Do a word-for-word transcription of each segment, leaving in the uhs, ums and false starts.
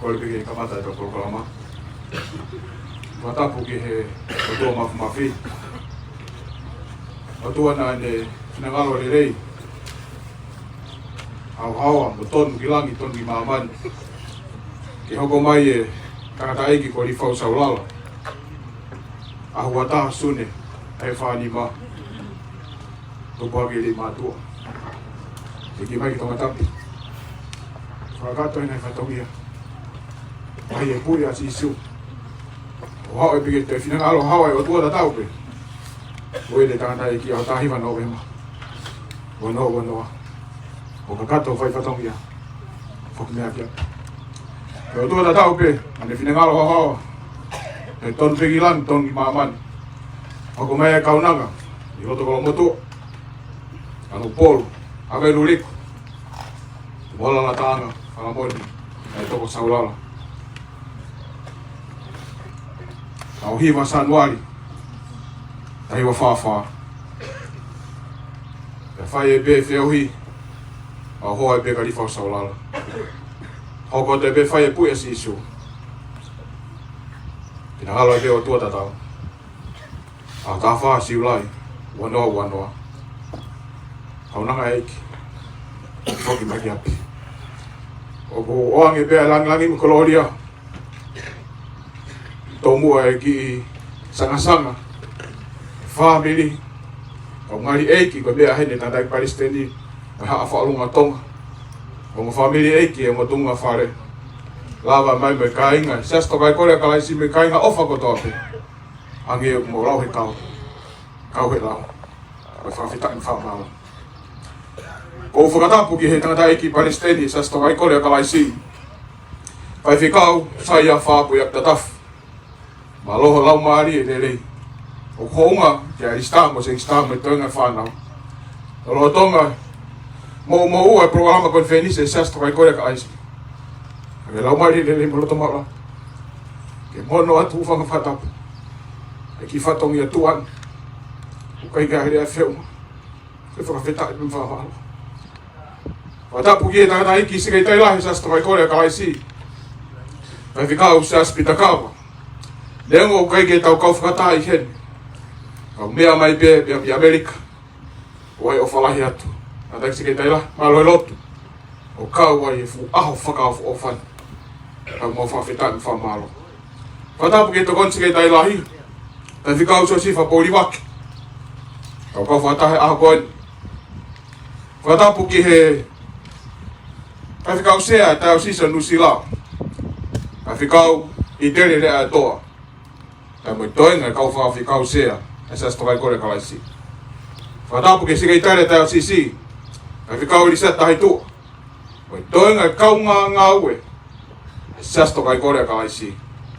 Kole pē ke kamata ʻetau polokalama. Fakatapu ki he ʻOtua Mafimafi. ʻOtua naʻa ne finangalo lelei, haohaoa mo tonu ki langi, tonu ki māmani, ke hoko mai e tangataʻeiki ko Lifau Saulala, ʻaho ua taha Sune, ʻa e fā nima, tupu hake lima ʻa e ʻOtua. Ke kiʻi mai ki Tongatapu, fakakakato e ngaahi fatongia, ʻa e puʻi ʻa Sīsū. ʻO haʻu ai pē ke toe finangalo haʻu ai ʻOtua tatau pē. Ko e tangataʻeiki, ʻaho taha hiva Nōvema, ua noa ua noa. ʻO kakato fai fatongia, foki mai ki ʻapi. Ko e ʻOtua tatau pē, ʻa ʻene finangalo haohaoa, ʻe tonu pē ki langi, tonu ki māmani. Hoko mai e kaunanga ʻi loto Kolomotuʻa, ʻAnupolu, ʻAveluliku, Moala, Lataʻanga, Falamoni, ʻa e toko Saulala. ʻAho hiva Sānuali, taha hiva fā fā. Pea fai ai pē feohi, ʻo hoa ai pē kia Lifau Saulala. Hoko atu ai pē fai e puʻi ʻa Sīsū. Finangalo ai pē ʻOtua tatau, ʻaho taha fā Siulai, ua noa ua noa. Kaunanga ʻeiki, foki mai ki ʻapi. ʻOku ʻoange pē ʻa e langilangi mo e kolōlia, tomuʻa e kiʻi sangasanga, fāmili, kau ngali ʻeiki, ko e meʻa heni e tangataʻeiki palesiteni, mo e Haʻa Faʻunga ʻo Tonga, ongo fāmili ʻeiki, ongo tuʻunga fale, lava mai mo e kāinga Siasi Tokaikolea ʻa Kalaisi mo e kāinga ʻofa kotoa pē. Hangē ʻoku mou lau he kau, kau he lau, ko e fakafetaʻi mo e fakamālō. ʻOku ou fakatapu ki he tangataʻeiki palesiteni Siasi Tokaikolea ʻa Kalaisi, Faifekau Saia Faapuiaki Tatafu. Mālō ho laumālie lelei. ʻOku hounga ki he ʻalisitā mo e segisitā mo e toenga e fānau, ʻo lolotonga moʻumoʻua e polokalama konifelenisi ʻa e Siasi Tokaikolea ʻa Kalaisi. Hangē laumālie lelei mo loto maʻulalo ke mono atu ʻa e fakatapu, ʻa e kiʻi fatongia tuʻa ni, ʻoku ʻikai ke ʻi ai ha lea feʻunga, ke fakafetaʻi mo fakamālō. Fakatapu ki he tangataʻeiki Sekelitali Lahi Siasi Tokaikolea ʻa Kalaisi, Faifekau Siaosi Pita Kava. Neongo ʻoku ʻikai ke tau kau fakataha ʻi heni, ka ʻoku meʻa mai pē mei ʻAmelika, ʻoku ʻi ai e ʻofa lahi atu ʻa e tangataʻeiki Sekelitali Lahi, mālō e lotu ʻoku kau ai e fuʻu ʻaho fakaʻofoʻofa ni. Kau mau fakafetaʻi mo fakamālō. Fakatapu ki he Tokoni Sekelitali Lahi, Faifekau Siosifa Poulivaki, kau kau fakataha he ʻaho ko eni. Fakatapu ki he Faifekau Sea ʻa e Taiosisi ʻo Nuʻusila, Faifekau ʻItele Leaʻaetoa, pea mo e toenga e kau faifekau sea ʻa e Siasi Tokaikolea ʻa Kalaisi. Fakatapu ki he Sekelitali ʻa e Taiosisi, Faifekau ʻIliseti Tahaituʻa, mo e toenga e kau ngāue ʻa e Siasi Tokaikolea ʻa Kalaisi,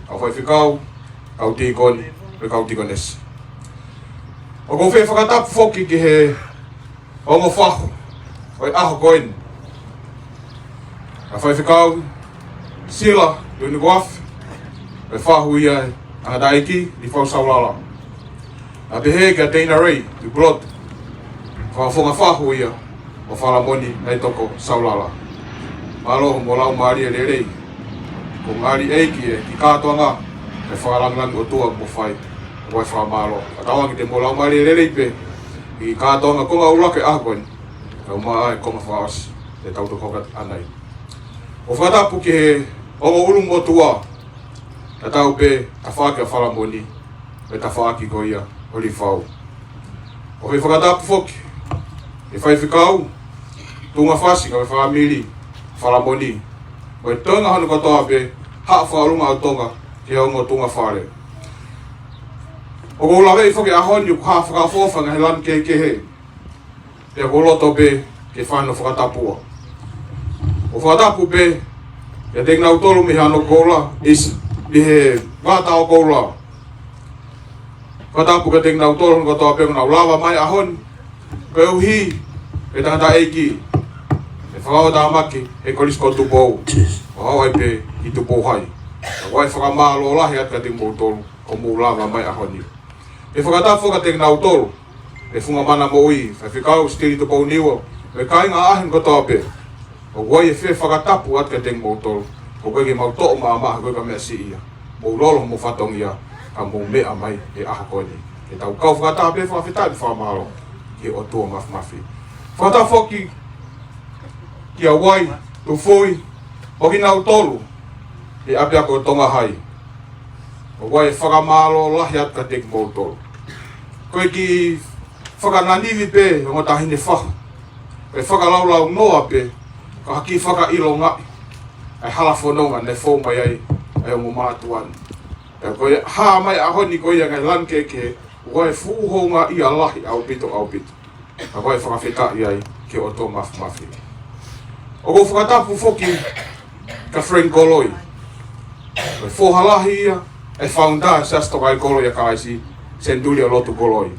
kau faifekau, kau tīkoni, mo e kau tīkonesi. ʻOku ou fie fakatapu foki ki he ongo fahu ʻo e ʻaho ko eni, ʻa Faifekau Sila Tuʻinikoafi, ʻa e fahu ia ʻo e tangataʻeiki Lifau Saulala. Pea pehē kia Teina Rei Tupulotu, fakafofonga fahu ia ʻo Falamoni ʻa e toko Saulala. Mālō mo e laumālie lelei. Ko e ngali ʻeiki e kiʻi kātoanga e fakalangilangi ʻOtua mo fai, ʻoku ʻi ai e fakamālō. Fakatauange te mou laumālie lelei pē ʻi he kātoanga konga ʻuluaki ʻaho ko eni, kae ʻumaʻā e konga fakaʻosi te tau toki hoko atu ʻanai. ʻOku fakatapu ki he ongo ʻulumotuʻa, tatau pē tafaʻaki ʻa Falamoni mo e tafaʻaki ko ia ʻo Lifau. ʻOku ou fie fakatapu foki ki he faifekau, tuʻunga fasi kae fāmili Falamoni, mo e toenga hono kotoa pē Haʻa Faʻunga ʻo Tonga, ki he ongo tuʻunga fale. ʻOku ou laveʻi foki he ʻaho ni ʻoku hā fakaʻofoʻofa e ngaahi lanu kehekehe, pea ʻoku ou loto pē ke fai hano fakatapua. ʻOku ou fakatapu pē kiate kinautolu mei he ano koula, ʻi he vata ʻo koula. Fakatapu kiate kinautolu hono kotoa pē ʻoku nau lava mai he ʻaho ni, koeʻuhi ko e tangataʻeiki ʻe fakaʻotamaki he Kolisi ko Tupou, ʻo haʻu ai pē ki Tupou Hai. Ka ʻoku ʻi ai e fakamālō lahi atu kiate kimoutolu ʻoku mou lava mai he ʻaho ni. ʻE fakatapu foki kiate kinautolu he funga mana moʻui, Faifekau Sitili Tupou Niua, mo e kāinga ʻaʻahi kotoa pē. ʻOku ʻi ai e fie fakatapu atu kiate kimoutolu, ʻoku ʻOku ʻikai ke mau toʻo maʻamaʻa, ko e ka meʻa siʻi ia. Mou lolo mo fatongia, ka mou meʻa mai he ʻaho ko eni. Ke tau kau fakataha pē fakafetaʻi mo fakamālō ki he ʻOtua Mafimafi. Fakataha foki kia Vai, Tufui, mo kinautolu he ʻapiako Tonga Hai. ʻOku ʻi ai e fakamālō lahi atu kiate kimoutolu. Ko e kiʻi fakananivi pē ongo taʻahine fahu. Ko e fakalaulaunoa pē, ka kiʻi fakaʻilongaʻi ʻa e hala fononga naʻe fou mai ai ʻa e ongo mātuʻa ni. Pea ko e hā mai ʻaho ni ko ia ngaahi lanu kehekehe, ʻoku ʻi ai e fuʻu houngaʻia lahi ʻaupito, ʻaupito. Ka ko e fakafetaʻi ai ki he ʻOtua Mafimafi. ʻOku ou fakatapu foki kia Frank Koloi. Ko e foha lahi ia, e founder ʻo e Siasi Tokaikoloi ʻa Kalaisi, Senituli ʻo e Lotu Koloi.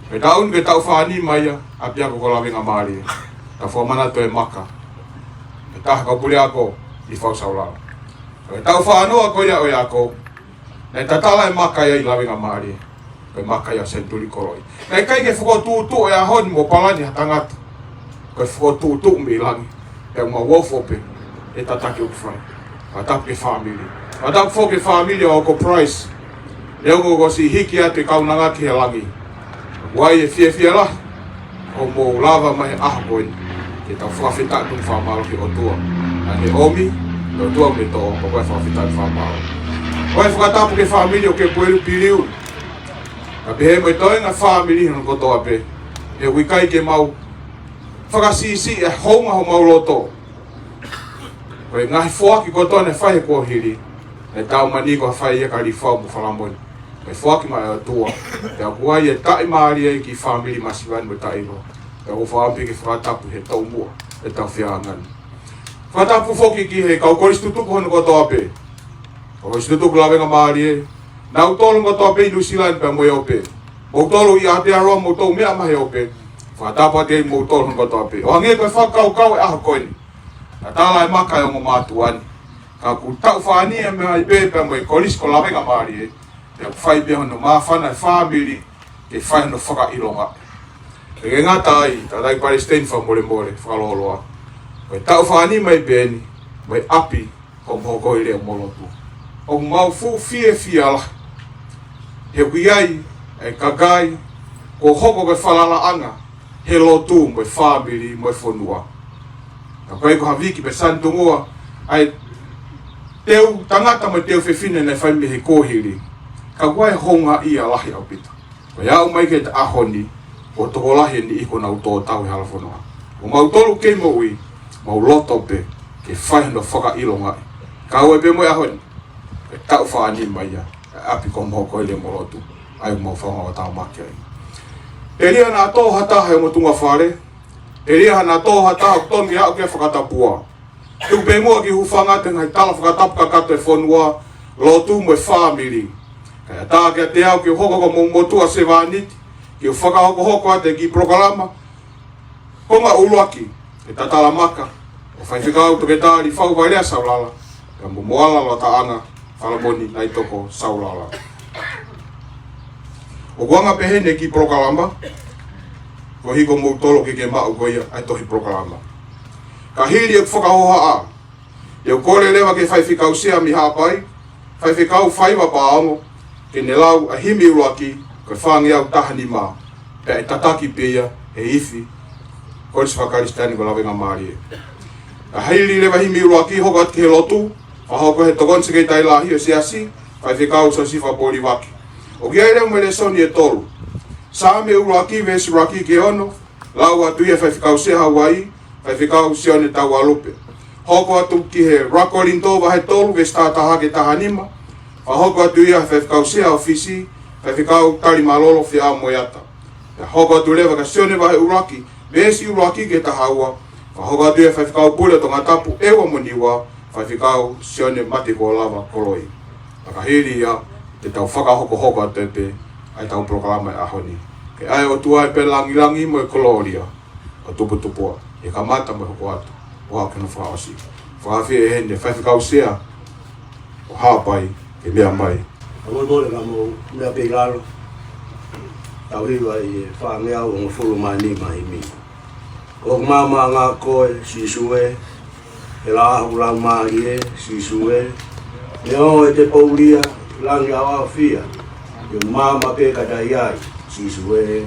Ko e taʻu ni ko e taʻu fā nima ia ʻapiako ko Lavengamālie. Tau fakamanatu e maka. Ko e taha kau puleako ʻi Fausaulau. Ko e taʻu fā noa ko ia ʻo e ako, naʻe tatala e maka ia ʻi Lavengamālie. Ko e maka ia ʻo Senituli Koloi. Naʻe ʻikai ke fokotuʻutuʻu e ʻaho ni mo palani ha tangata. Ko e fokotuʻutuʻu mei langi. Pea mau ofo pē e tataki ʻoku fai. Fakatapu ki he fāmili. Fakatapu foki ki he fāmili ʻo Uncle Price. Neongo kuo ʻosi hiki atu e kaunanga ki he langi, ʻoku ʻi ai e fiefia lahi ʻoku mou lava mai he ʻaho ko eni ke tau fakafetaʻi mo fakamālō ki he ʻOtua. Naʻa ne ʻomi, ʻOtua mo e toʻo, ko e fakafetaʻi mo fakamālō. Ko e fakatapu ki he fāmili ʻo Kepuelu Piliu. Ka pehē mo e toenga fāmili hono kotoa pē. He ʻoku ʻikai ke mau fakasiʻisiʻi e hounga homau loto. Ko e ngaahi foaki kotoa naʻe fai he kuohili, naʻe tau mani ko ha fai ia ka lifau mo falamoni. Ko e foaki mai ʻa e ʻOtua. Pea ʻoku ʻi ai e taʻimālie ki he fāmili masiva ni mo taʻilo. Pea ʻoku ou fakaʻamu pē ke fakatapu he taumuʻa e tau feangani. Fakatapu foki ki he kau kolisi tutuku hono kotoa pē. Kau kolisi tutuku Lavengamālie, nautolu kotoa pē ʻi Nuʻusila ni pea mo e ope. Moutolu ʻi Aotearoa, moutou meʻa mai he ope. Fakatapu atu kiate moutolu hono kotoa pē. ʻO hangē ko e fakakaukau e ʻaho ko eni. Tatala e maka e ongo mātuʻa ni. Ka ʻoku taʻu fā nima mai pē pea mo e kolisi ko Lavengamālie. Pea ʻoku fai pē hono māfana e fāmili ke fai hono fakaʻilonga. ʻIkai ke ngata ai, tangataʻeiki palesiteni, fakamolemole, fakalōloa. Ko e taʻu fā nima mai pē eni, mo e ʻapi ko Mohokohilelei mo Lotu. ʻOku mau fuʻu fiefia lahi he ʻoku ʻi ai e kakai kuo hoko ko e falalaʻanga he lotu mo e fāmili mo e fonua. Ka ʻoku ʻikai ko ha viki pe sani tuʻunga ʻa e teu tangata mo e teu fefine naʻe fai mei he kuohili. Ka ʻoku ʻi ai e houngaʻia lahi ʻaupito. Ko e aʻu mai ki he ʻaho ni, kuo tokolahi e niʻihi kuo nau tō tau he hala fononga. Ko mautolu kei moʻui, mau loto pē ke fai hono fakaʻilongaʻi. Ka ʻoku ʻi ai pē mo e ʻaho ni, ko e taʻu fā nima ia e ʻapi ko Mohokohilelei mo Lotu, ʻa ia ʻoku mau fakaʻatamaki ai. Telia naʻa tō ha taha he ongo tuʻunga fale, telia naʻa tō ha taha ʻoku tonu ke aʻu ki he fakatapua. Tuku pē muʻa ke u hūfanga atu he ngaahi tala fakatapu kakato e fonua, lotu mo e fāmili. Kae ʻatā kiate au ke u hoko ko homou motuʻa sevāniti, ke u fakahokohoko atu e kiʻi polokalama konga ʻuluaki e tatala maka ʻo Faifekau Toketā Lifau Vailea Saulala, pea mo Moala Lotaʻanga Falamoni Naitoko Saulala. ʻOku anga pehē eni e kiʻi polokalama, koeʻuhi ko moutolu ke ke maʻu ko ia ʻa e tohi polokalama. Ka hili ʻeku fakahohaʻa, te u kole leva ki he Faifekau Sea mei Haʻapai, Faifekau Faiva Paongo, ke ne lau ʻa e himi ʻuluaki, ko e fāngeau taha nima, pea ʻe tataki pē ia he ifi Kolisi Fakakalisitiane ko Lavengamālie. Ka hili leva e himi ʻuluaki, hoko atu ki he lotu, fakahoko ʻe he Tokoni Sekelitali Lahi ʻo e Siasi, Faifekau Siosifa Polivaki. ʻOku ʻi ai leva mo e lēsoni ʻe tolu. Saame ʻuluaki, veesi ʻuluaki ki he ono, lau atu ia ʻe Faifekau Sea Hauaiʻi, Faifekau Sione Taualupe. Hoko atu ki he ʻuluaki Kolinitō vahe tolu, veesi taha taha ki he taha nima, fakahoko atu ia ʻe Faifekau Sea ʻo Fisi, Faifekau Talimalolo Feamoeata. Pea hoko atu leva kia Sione vahe ʻuluaki, veesi ʻuluaki ki he taha ua, fakahoko atu ia ʻe Faifekau Pule ʻo Tongatapu, ʻEua mo Niua, Faifekau Sione Matekolava Koloi. Pea ka hili ia, te tau fakahokohoko atu pē ʻa e tau polokalama e ʻaho ni. Ke ʻai ʻOtua e pē langilangi mo e kolōlia ʻo tuputupuʻa, ʻi he kamata mo e hoko atu, ʻo aʻu ki hono fakaʻosi. Fakaafeʻi heni e Faifekau Sea ʻo Haʻapai ke meʻa mai. Ka molemole ka mou meʻa pē ʻi lalo. Tau hiva ʻi he fāngeau hongofulu mā nima himi. Ko hoku maama ʻa koe, Sīsū ē, ʻEla ʻa hoku laumālie, Sīsū ē. Neongo ʻete poulia, langi ʻaoʻaofia, te u maama pē ka taʻe ʻi ai, Sīsū ē.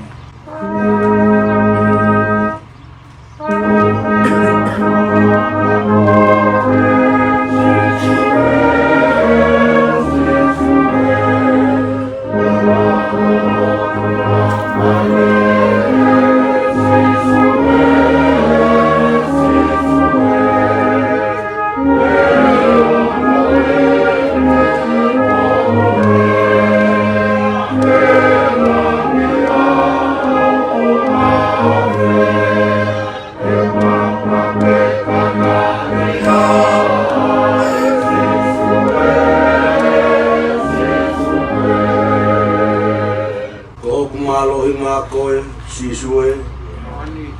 Ko hoku mālohinga koe, Sīsū ē,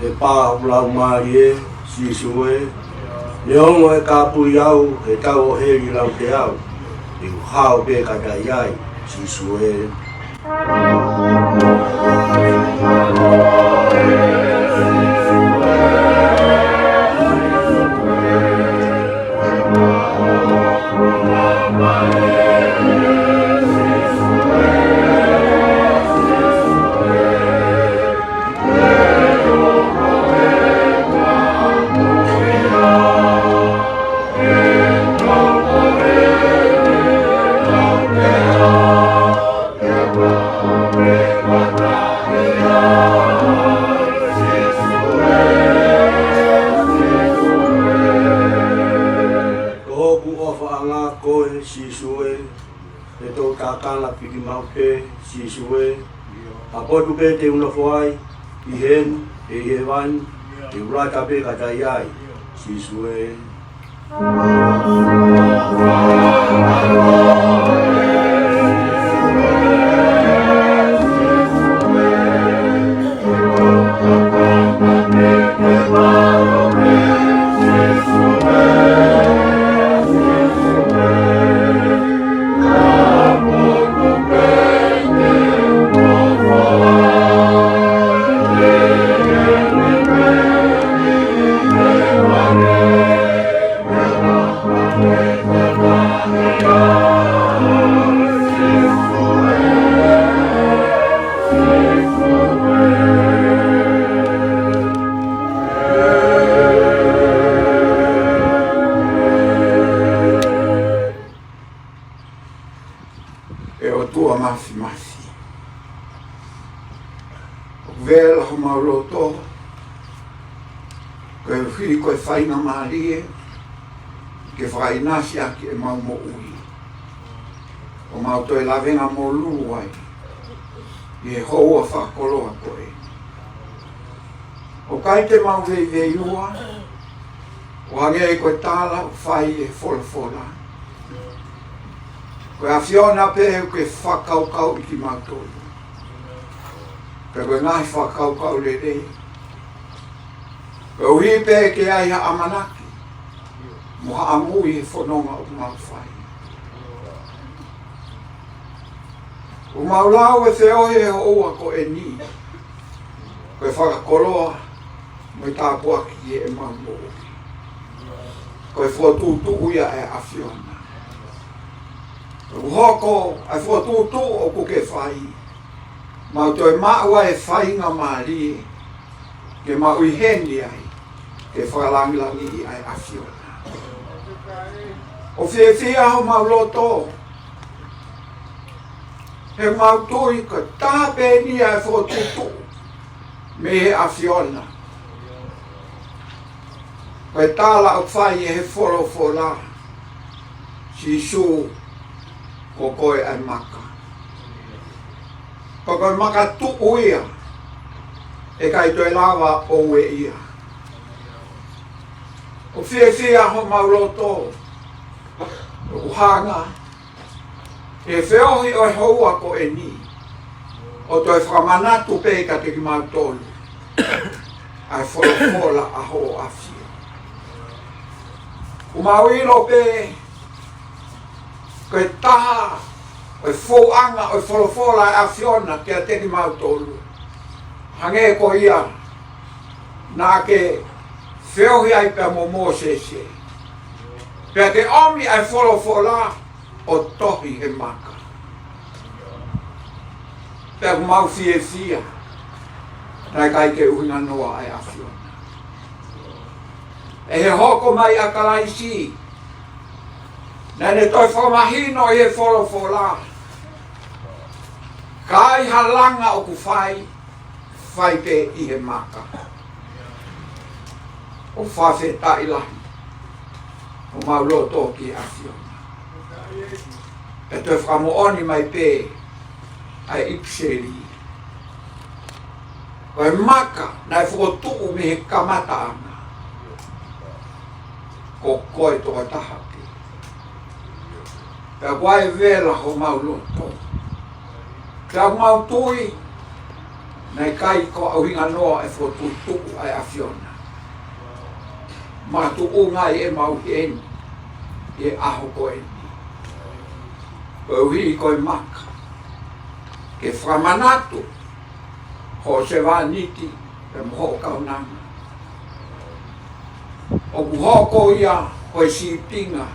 he pā hoku laumālie, Sīsū ē, neongo ʻe kāpui au he tau ʻo heli lau te au, te u hao pē ka taʻe ʻi ai, Sīsū ē. Ko hoku ʻofaʻanga koe, Sīsū ē, he toʻu tākanga piki maʻu pē, Sīsū ē. Ha potu pē te u nofo ai, ʻi heni, ʻi hēvani, te u lata pē ka taʻe ʻi ai, Sīsū ē. ʻE ʻOtua Māfimafi, ʻoku vela homau loto, koeʻuhi ko e faingamālie ke fakaʻinasi ʻaki ʻemau moʻui, ʻo mau toe lavengamolū ai ʻi he houa fakakoloa ko ē. ʻOku ʻikai te mau veiveiua, ʻo hangē ko e tala ʻoku fai ʻe he folofola. Ko e ʻAfiona pē ʻoku ke fakakaukauʻi kimautolu. Pea ko e ngaahi fakakaukau lelei. Koeʻuhi pē ke ʻi ai ha ʻamanaki mo ha ʻamu ʻi he fononga ʻoku mau fai. ʻOku mau lau e feohi ʻo e houa ko eni ko e fakakoloa mo e tāpuaki ki heʻemau moʻui. Ko e fokotuʻutuʻu ia ʻa e ʻAfiona. ʻOku hoko ʻa e fokotuʻutuʻu ʻoku ke fai, mau toe maʻu ai e faingamālie ke mau ʻi heni ai ke fakalangilangiʻi ʻa e ʻAfiona. ʻOku fiefia homau loto, he ʻoku mau tui ko e taha pē eni ʻa e fokotuʻutuʻu mei he ʻAfiona. Ko e tala ʻoku fai ʻe he folofola, Sīsū, ko koe ʻa e maka. Ko koe makatuʻu ia, ʻe ʻikai toe lava ʻo ueʻia. ʻOku fiefia homau loto, ʻoku hanga ʻe he feohi ʻo e houa ko eni ʻo toe fakamanatu pē kiate kimautolu ʻa e folofola ʻa Hoʻo ʻAfio. ʻOku mau ʻilo pē ko e taha ʻo e fouʻanga ʻo e folofola ʻa e ʻAfiona kiate kimautolu, hangē ko ia naʻa ke feohi ai pea mo Mōsese, Pea ke ʻomi ʻa e folofola ʻo tohi he maka. Pea ʻoku mau fiefia, naʻe ʻikai ke ʻuhinga noa ʻa e ʻAfiona. ʻI he hoko mai ʻa Kalaisi, naʻa ne toe fakamahino ʻi he folofola, ka ai ha langa ʻoku fai, fai pē ʻi he maka. ʻOku fakafetaʻi lahi homau loto ki he ʻAfiona. Pea toe fakamoʻoni mai pē ʻa e ʻipiseli, ko e maka naʻe fokotuʻu mei he kamataʻanga, ko koe tokotaha pē. Pea ko e vela homau loto. Pea ʻoku mau tui, naʻe ʻikai ko e ʻuhinga noa e fokotuʻutuʻu ʻa e ʻAfiona. Makatuʻunga ʻi heʻemau ʻi heni, ʻi he ʻaho ko eni. Koeʻuhi ko e maka, ke fakamanatu hoʻo sevāniti pea mo hoʻo kaunanga. ʻOku hoko ia ko e sīpinga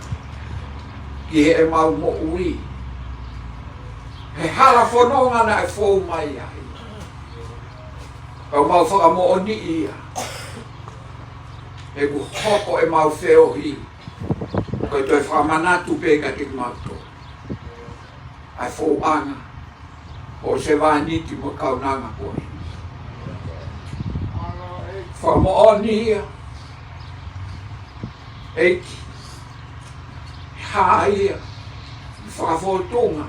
ki heʻemau moʻui. He hala fononga naʻe fou mai ai. Pea mau fakamoʻoniʻi ia. He ʻoku hoko ʻemau feohi ko e toe fakamanatu pē kiate kimautolu ʻa e fouʻanga hoʻo sevāniti mo e kaunanga ko ē. Fakamoʻoni ia, ʻEiki, hā ia, fakafōtunga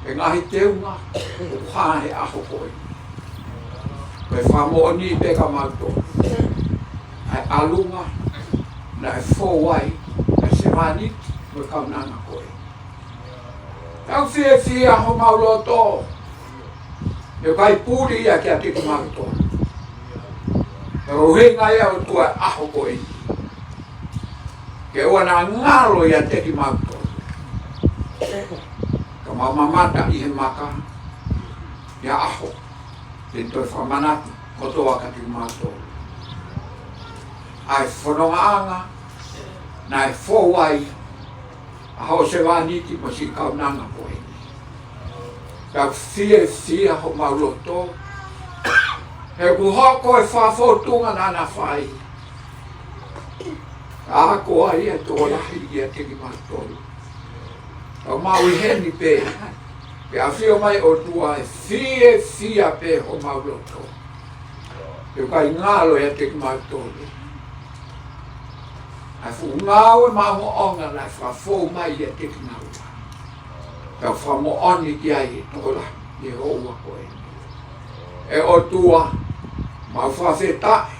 e ngaahi teunga ʻoku hā he ʻaho ko ē. Ko e fakamoʻoni pē kia kimautolu ʻa e ʻalunga naʻe fou ai ʻa e sevāniti mo e kaunanga ko ē. Tau fiefia homau loto. He ʻoku ʻikai puli ia kiate kimautolu. He ʻoku ʻuhinga ia ʻOtua e ʻaho ko eni, ke ʻoua naʻa ngalo ʻiate kimautolu. Ka mau mamata ʻi he maka ia ʻaho, ke toe fakamanatu kotoa kiate kimautolu ʻa e fonongaʻanga naʻe fou ai ʻa hoʻo sevāniti mo siʻi kaunanga ko eni. Ka fiefia homau loto, he ʻoku hoko e fakafōtunga naʻa na fai. Ka ko ia ʻe tokolahi kiate kimautolu. Ka mau ʻi heni pē, ke ʻafio mai ʻOtua, ʻe fiefia pē homau loto. He ʻoku ʻikai ngalo ʻiate kimautolu ʻa e fuʻu ngāue maʻongoʻonga naʻe fakafou mai ʻiate kinaua. Ka fakamoʻoni ki ai e tokolahi ʻi he houa ko ē. ʻE ʻOtua, mau fakafetaʻi,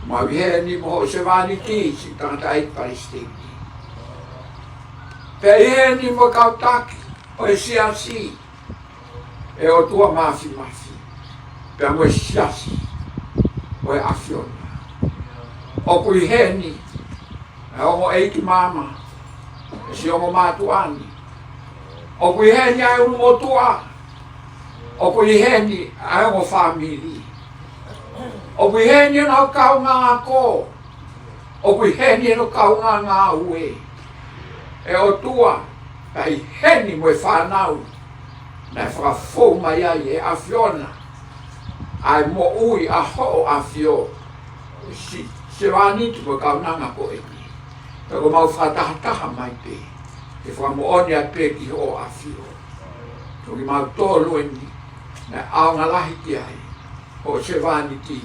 mau ʻi heni mo hoʻo sevāniti siʻi tangataʻeiki palesiteni. Pea ʻi heni mo e kau taki ʻo e siasi, ʻe ʻOtua Māfimafi, pea mo e siasi ʻo e ʻAfiona. ʻOku ʻi heni ʻa e ongo ʻeiki maama, ʻa e siʻi ongo mātuʻa ni. ʻOku ʻi heni ʻa e ʻulumotuʻa. ʻOku ʻi heni ʻa e ongo fāmili. ʻOku ʻi heni ʻenau kaungā ako. ʻOku ʻi heni ʻenau kaungā ngāue. ʻE ʻOtua, ka ʻi heni mo e fānau naʻe fakafou mai ai ʻe he ʻAfiona ʻa e moʻui ʻa hoʻo ʻAfio, siʻi sevāniti mo e kaunanga ko eni. Pea ʻoku mau fakatahataha mai pē ke fakamoʻoni ai pē ki hoʻo ʻAfio. Ko kimautolu eni naʻe ʻaonga lahi ki ai hoʻo sevāniti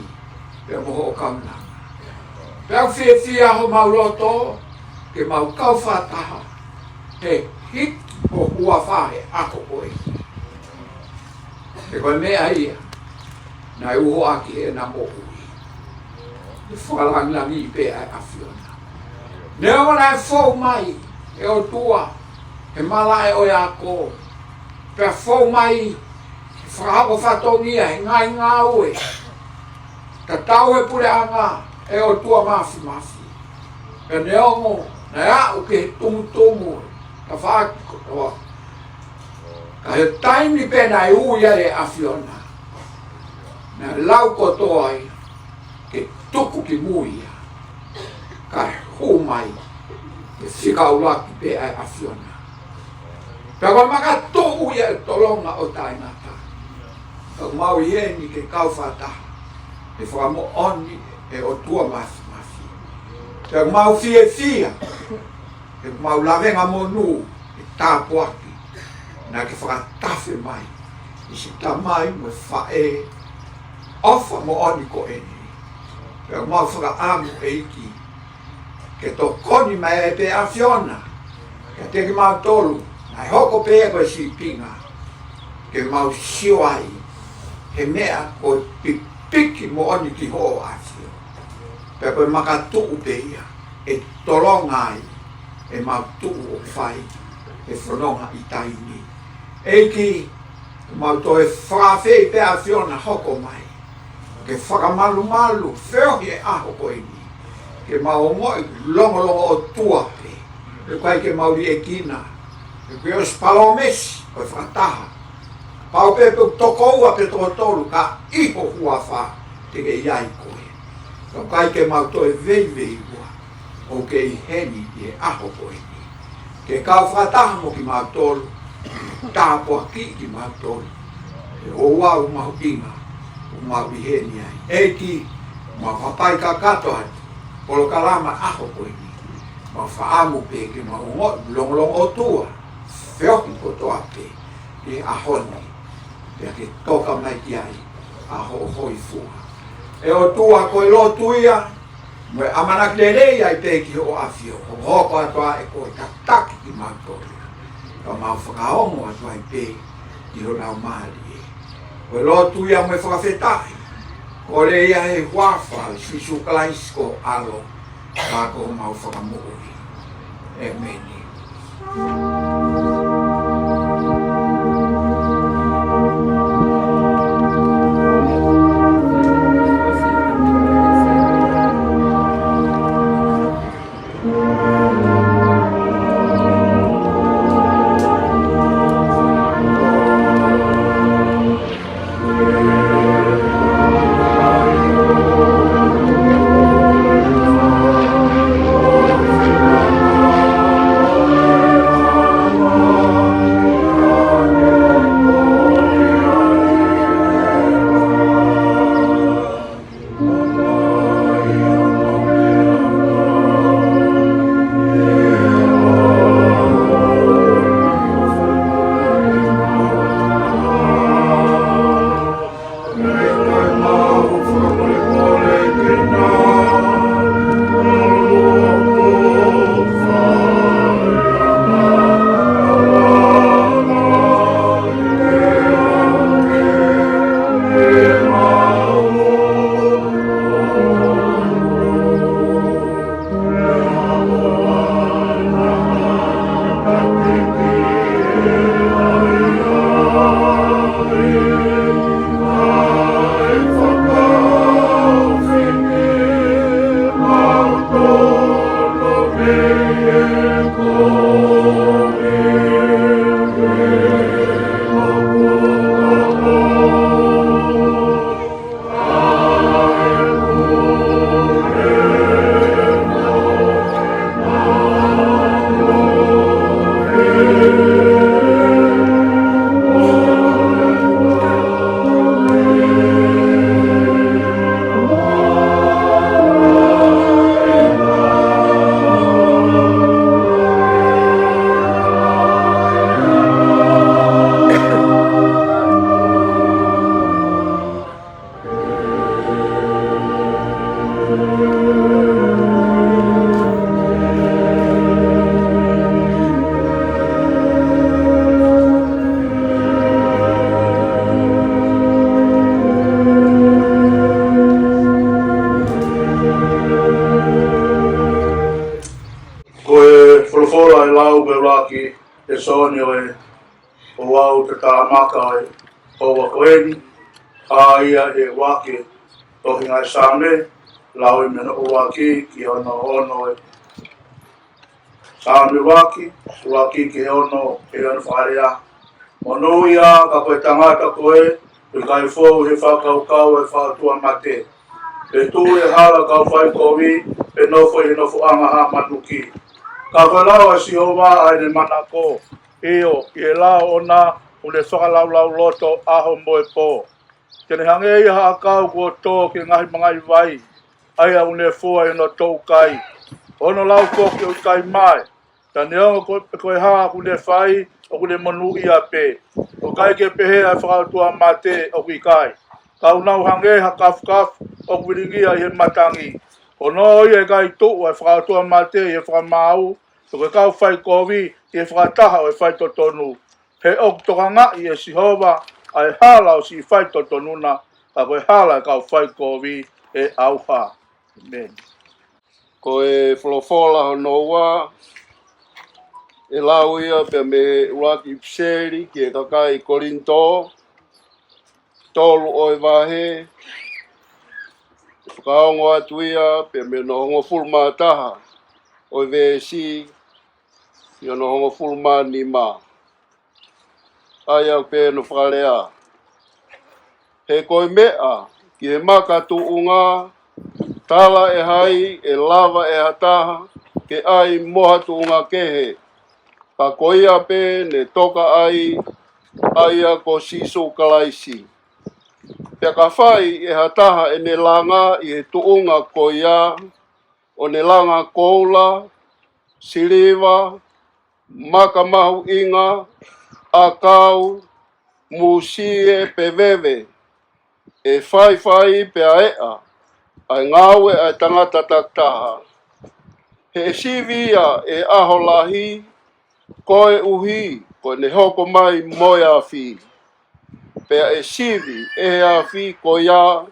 pea mo hoʻo kaunanga. Pea ʻoku fiefia homau loto ke mau kau fakataha he hiki ho huafa he ʻaho ko ē. He ko e meʻa ia naʻe uho ʻaki ʻena moʻui. ʻE fakalāngilangiʻi pē ʻa e ʻAfiona. Neongo naʻe fou mai ʻe ʻOtua he malaʻe ʻo e ako, pea fou mai he fakahoko fatongia, he ngaahi ngāue, tatau he puleʻanga ʻe ʻOtua Māfimafi. Pea neongo naʻe aʻu ki he tumutumu tafaʻaki kotoa, ka he taimi pē naʻe ui ai e ʻAfiona, naʻe lau kotoa ai ke tuku ki mui ia, kae hū mai, ʻe fika ʻuluaki pē ʻa e ʻAfiona. Pea ko e makatuʻu ia ʻo e tolonga ʻo taʻengata. Pea ʻoku mau ʻi heni ke kau fakataha he fakamoʻoni ʻa e ʻOtua Mafimafi. Pea ʻoku mau fiefia he ʻoku mau lavengamonū ʻa e tāpuaki naʻa ke fakatafe mai ʻi siʻi tamai mo e faʻē ʻofa moʻoni ko eni. Pea ʻoku mau fakaʻamu, ʻEiki, ke tokoni mai ai pē ʻa e ʻAfiona kiate kimautolu, naʻe hoko pē ia ko e sīpinga ke mau sio ai he meʻa ko e pipiki moʻoni ki hoʻo ʻAfio. Pea ko e makatuʻu pē ia ʻe tolonga ai ʻemau tuʻu ʻo fai e fononga ʻi taimi ni. ʻEiki, mau toe fakaafeʻi pē ʻa e ʻAfiona hoko mai ke fakamalumalu feohi e ʻaho ko eni, ke mau ongoʻi longolongoʻotua pē, ʻoku ʻikai ke mau liʻekina, he kuo ʻosi palōmesi ko e fakataha. Pau pē pe ʻoku toko ua pe toko tolu ka ʻi ho huafa te ke ʻi ai koe. Ka ʻoku ʻikai ke mau toe veiveiua, ʻoku ke ʻi heni ʻi he ʻaho ko eni ke kau fakataha mo kimautolu, tāpuakiʻi kimautolu he ouau mahuʻinga ʻoku mau ʻi heni ai. ʻEiki, mau hapai kakato atu polokalama ʻaho ko eni. Mau fakaʻamu pē ke mau ongoʻi longolongoʻotua feohi kotoa pē he ʻaho ni, pea ke toka mai ki ai ʻa hoʻo hōifua. ʻE ʻOtua, ko e lotu ia mo e ʻamanaki lelei ai pē ki hoʻo ʻAfio, hokohoko atu ā ʻe koe ʻo tataki kimautolu, ka mau fakaongo atu ai pē ki ho laumālie. Ko e lotu ia mo e fakafetaʻi, kole ia he huafa ʻo Sīsū Kalaisi ko ho ʻAlo, ka ko homau Fakamoʻui. ʻĒmeni. Ko e folofola ʻe lau pē ʻuluaki ʻe Sōne ʻo e ouau tataʻamaka ʻo e houa ko eni, ʻa ia ʻe ʻuluaki tohi ʻa e Saame, lau mei hono ʻuluaki ki hono ono. Saame ʻuluaki, ʻuluaki ki he ono, ʻi hono fakalea: Monūʻia ka ko e tangata koe ʻoku ʻikai fou he fakakaukau ʻo e fakaʻotuamate, Pe tuʻu ʻi he hala ʻo e kau faikovi, pe nofo ʻi he nofoʻanga ʻo e hā manuki. Ka ko e lao ʻa Sihova ʻa ʻene manako, ʻio, ʻi he lao ʻoʻona ʻoku ne fakalaulauloto ʻaho mo e pō. Te ne hangē ia ha ʻakau kuo tō ki he ngaahi mangaʻi vai, ʻa ia ʻoku ne fua ʻi hono toukai, ʻo ne lau foki ʻo ʻikai mae. Ka neongo ko, ko e hā ʻoku ne fai, ʻoku ne monūʻia pē. ʻOku ʻikai ke pehē ʻa e fakaʻotuamate, ʻoku ʻikai. Ka ʻoku nau hangē ha kafukafu ʻoku vilingia ʻi he matangi. Ko hono ʻikai tuʻu ʻa e fakaʻotuamate ʻi he fakamaau, pe ko e kau faikovi ʻi he fakataha ʻo e faitotonu. He ʻoku tokangaʻi ʻe Sihova ʻa e hala ʻo siʻi faitotonu na, ka ko e hala ʻo e kau faikovi ʻe ʻauha. ʻĒmeni. Ko e folofola hono ua, ʻe lau ia pea mei he ʻuluaki ʻipiseli ki he kakai Kolinitō, tolu ʻo e vahe, ʻe fakaongo atu ia pea mei hono hongofulu mā taha ʻo e veesi ki hono hongofulu mā nima. ʻA ia ʻoku pehē hono fakalea: He ko e meʻa ki he makatuʻunga, tala ʻe hai ʻe lava ʻe ha taha ke ʻai mo ha tuʻunga kehe, ka ko ia pē ne toka ai, ʻa ia ko Sīsū Kalaisi. Pea ka fai ʻe ha taha ʻene langa ʻi he tuʻunga ko ia, ʻo ne langa koula, siliva, maka mahuʻinga, ʻakau, musie pe veve, ʻe faifai pea eʻa ʻa e ngāue ʻa e tangata takitaha. He ʻe sivi ia ʻi he ʻaho lahi, koeʻuhi ko ʻene hoko mai mo e afi. Pea ʻe sivi ʻe he afi ko ia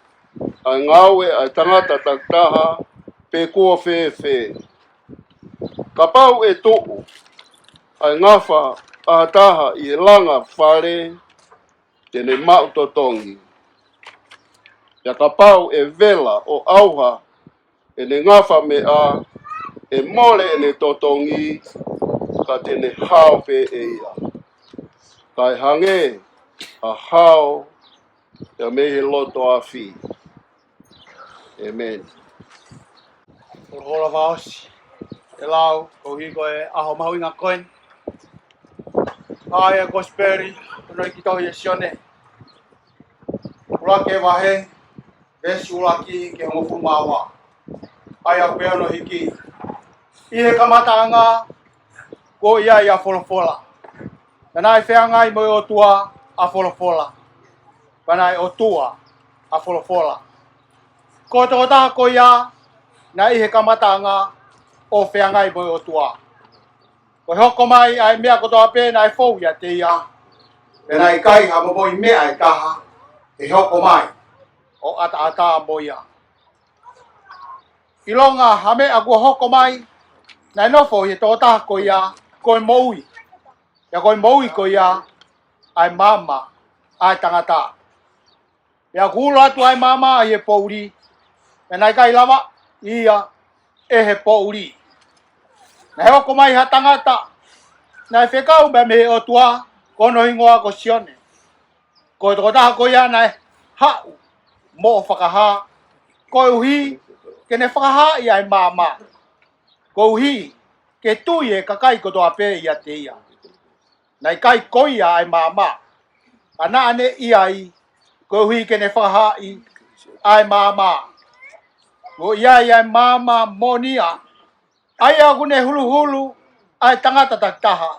ʻa e ngāue ʻa e tangata takitaha, pe kuo fēfē. Kapau ʻe tuʻu ʻa e ngafa ʻa ha taha ʻi he langa fale, te ne maʻu totongi. Pea kapau ʻe vela ʻo ʻauha ʻene ngafa meʻa, ʻe mole ʻene totongi, ka te ne hao pē ʻe ia. Kae hangē ha hao ia mei he loto afi. ʻĒmeni. Folofola fakaʻosi ʻe lau, koeʻuhi ko e ʻaho mahuʻinga ko eni. ʻA ia ko e kosipeli, ko hono hiki tohi ʻe Sione, ʻuluaki vahe, veesi ʻuluaki ki he hongofulu mā ua. ʻA ia ʻoku pehē hono hiki: ʻI he kamataʻanga kuo ʻi ai ʻa Folofola. Pea naʻe feangai mo e ʻOtua ʻa Folofola. Pea naʻe ʻOtua ʻa Folofola. Ko e tokotaha ko ia naʻe ʻi he kamataʻanga ʻo feangai mo e ʻOtua. Ko e hoko mai ʻa e meʻa kotoa pē naʻe fou ʻiate ia. Pea naʻe ʻikai ha momoi meʻa ʻe taha ʻe hoko mai ʻo ʻataʻatā mo ia. ʻIlonga ha meʻa kuo hoko mai, naʻe nofo ʻi he tokotaha ko ia ko e moʻui. Pea ko e moʻui ko ia ʻa e maama ʻa e tangata. Pea kuo ulo atu ʻa e maama ʻi he poʻuli, pea naʻe ʻikai lavaʻi ia ʻe he poʻuli. Naʻe hoko mai ha tangata naʻe fekau pea mei he ʻOtua, ko hono hingoa ko Sione. Ko e tokotaha ko ia naʻe haʻu moʻo fakahā, koeʻuhi ke ne fakahaaʻi ʻa e maama, koeʻuhi ke tui ʻa e kakai kotoa pē ʻiate ia. Naʻe ʻikai ko ia ʻa e maama, ka naʻa ne ʻi ai koeʻuhi ke ne fakahaaʻi ʻa e maama. Kuo ʻi ai ʻa e maama moʻoni ia, ʻa ia ʻoku ne huluhulu ʻa e tangata takitaha,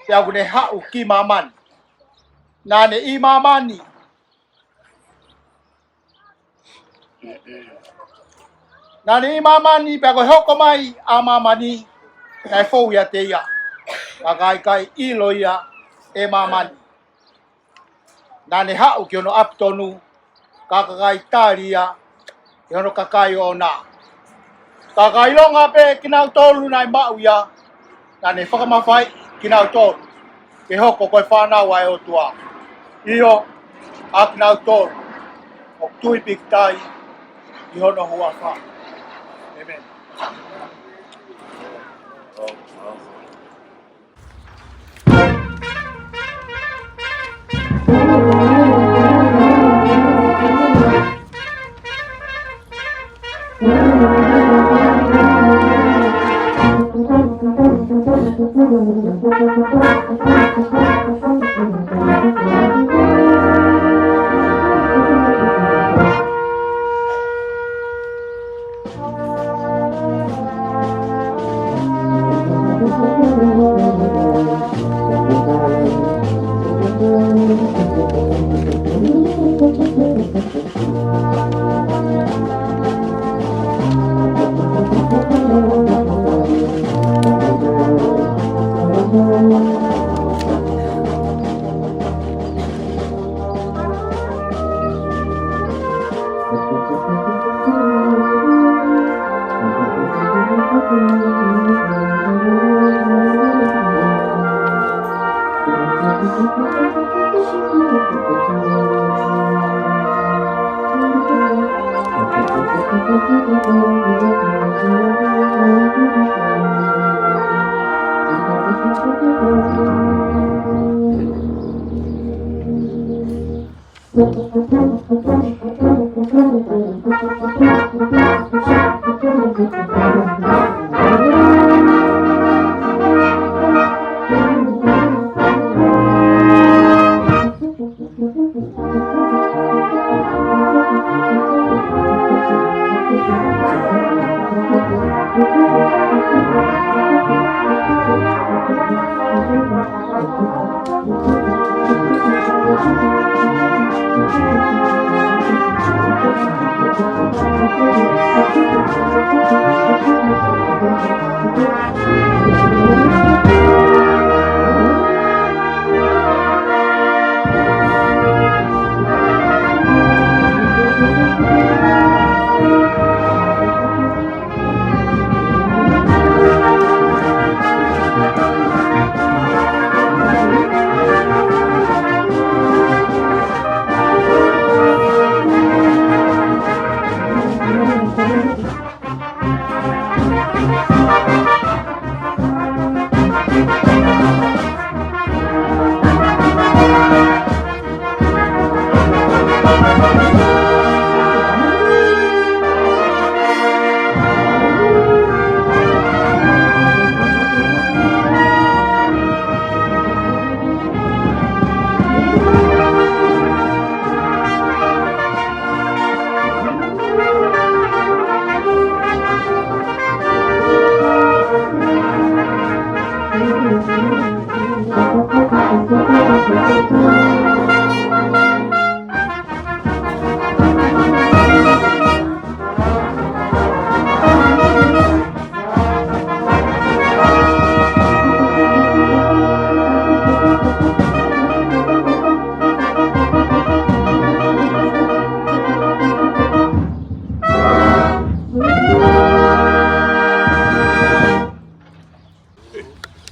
pea ʻoku ne haʻu ki māmani. Naʻa ne ʻi māmani. Naʻa ne ʻi māmani, pea ko e hoko mai ʻa māmani, naʻe fou ʻiate ia, ka ʻikai ʻilo ia ʻe māmani. Naʻa ne haʻu ki hono ʻapi tonu, ka ʻikai tali ia ʻe hono kakai ʻoʻona. Ka ʻikai ʻilonga pē kinautolu naʻe maʻu ia, naʻa ne fakamafaiʻi kinautolu ke hoko ko e fānau ʻa e ʻOtua. ʻIo, ʻa kinautolu ʻoku tui pīkitai ʻi hono huafa. ʻĒmeni.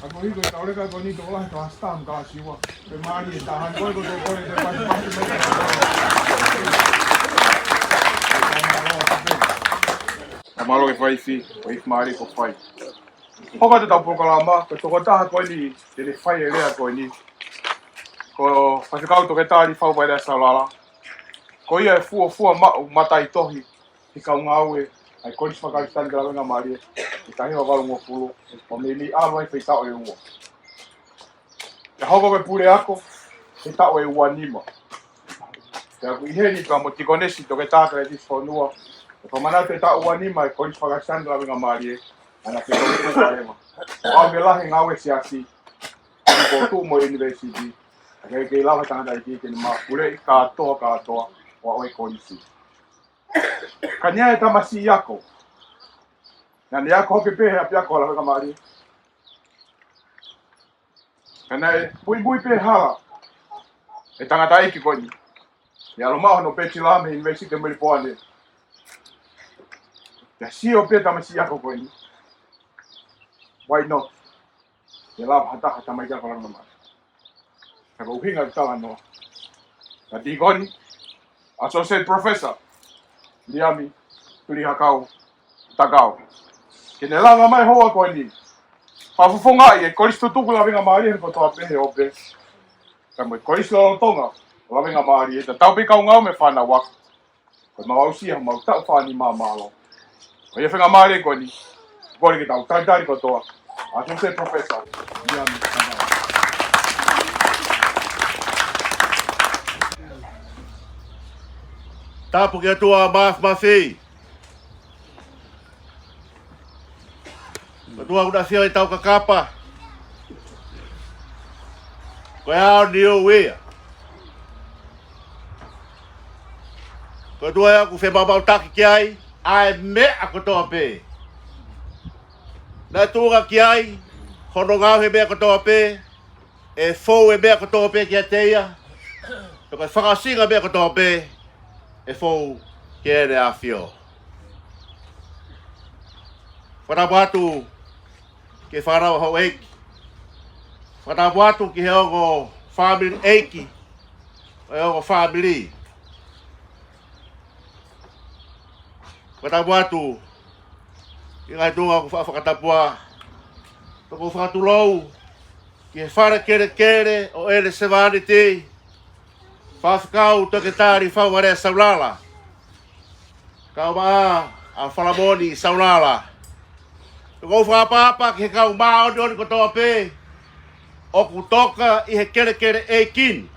ʻA ko hiko e tauleka ko eni tokolahi ka stam ka siwa. Pe mali e tahan ko e ko te ko e te pasi pasi me. Ka mālō e faifi, faifi mali ko fai. Hoko atu ʻetau polokalama, ko e tokotaha ko eni, te ne fai e lea ko eni. Ko Faifekau Toketā Lifau Vailea Saulala. Ko ia e fuofua maʻu mataʻitohi he kau ngāue ʻa e Kolisi Fakakalisitiane ki Lavengamālie, ʻi he taha hiva valungofulu, ʻo meimei ʻalu ai fai taʻu ʻe ua. Pea hoko ko e puleako he taʻu ʻe ua nima. Pea ʻoku ʻi heni pea mo Tikonesi Toketā Kaletisi Fonua, ʻo fakamanatu e taʻu ua nima e Kolisi Fakakalisitiane ki Lavengamālie, ʻa ia naʻe fekauʻaki leva. ʻO ʻave lahi e ngāue siasi, ko e tuʻu mo e university, ʻa ia ʻoku kei lava tangataʻeiki ke ne mapuleʻi kātoa kātoa ʻo aʻu e kolisi. Ka naʻe ʻi ai e tamasiʻi ako. Naʻa ne ako hake pē he ʻapiako Lavengamālie. Ka naʻe muimui pē hala e tangataʻeiki ko eni. ʻI he ʻalu maʻu hono pētila mei he University of Melbourne. Pea sio pē tamasiʻi ako ko eni. Why not? Ke lava ha taha tamaiki ako Lavengamālie. Ka ko e ʻuhinga ʻeku talanoa. Ka Tīkoni, Associate Professor, Liami Tulihakau Takau. Ke ne langa mai houa ko eni. Fakafofongaʻi e kolisi tutuku Lavengamālie he kotoa pē he ʻope. Ka mo e kolisi lolotonga Lavengamālie. Tatau pē kau ngāue mo e fānau ako. Ko ʻemau aʻusia homau taʻu fā nima mālō. ʻA ia, faingamālie ko eni, kole ke tau talitali kotoa ʻa e Associate Professor. Tapu ki he ʻOtua Māfimafi. ʻOtua ʻoku ne ʻafio ʻi hotau kakapa. Ko e ʻao ni ʻoku ʻi ai. Ko e ʻOtua ia ʻoku femaʻumaʻutaki ki ai ʻa e meʻa kotoa pē. Naʻe tuʻunga ki ai hono ngaohi e meʻa kotoa pē, ʻe fou e meʻa kotoa pē kiate ia, pea ko e fakaʻosinga e meʻa kotoa pē, ʻe fou ki heʻene ʻafio. Fakatapu atu ki he fānau houʻeiki. Fakatapu atu ki he ongo fāmili ʻeiki ʻo e ongo fāmili. Fakatapu atu ki he ngaahi tuʻunga ʻoku faʻa fakatapua. Pea ʻoku ou fakatulou ki he fale kelekele ʻo ʻene sevāniti, Faifekau Toketā Lifauvale Saulala, kae ʻumaʻā ʻa Falamoni Saulala. Pea ʻoku ou fakaʻapaʻapa ki he kau māʻoniʻoni kotoa pē ʻoku toka ʻi he kelekele ʻeiki ni.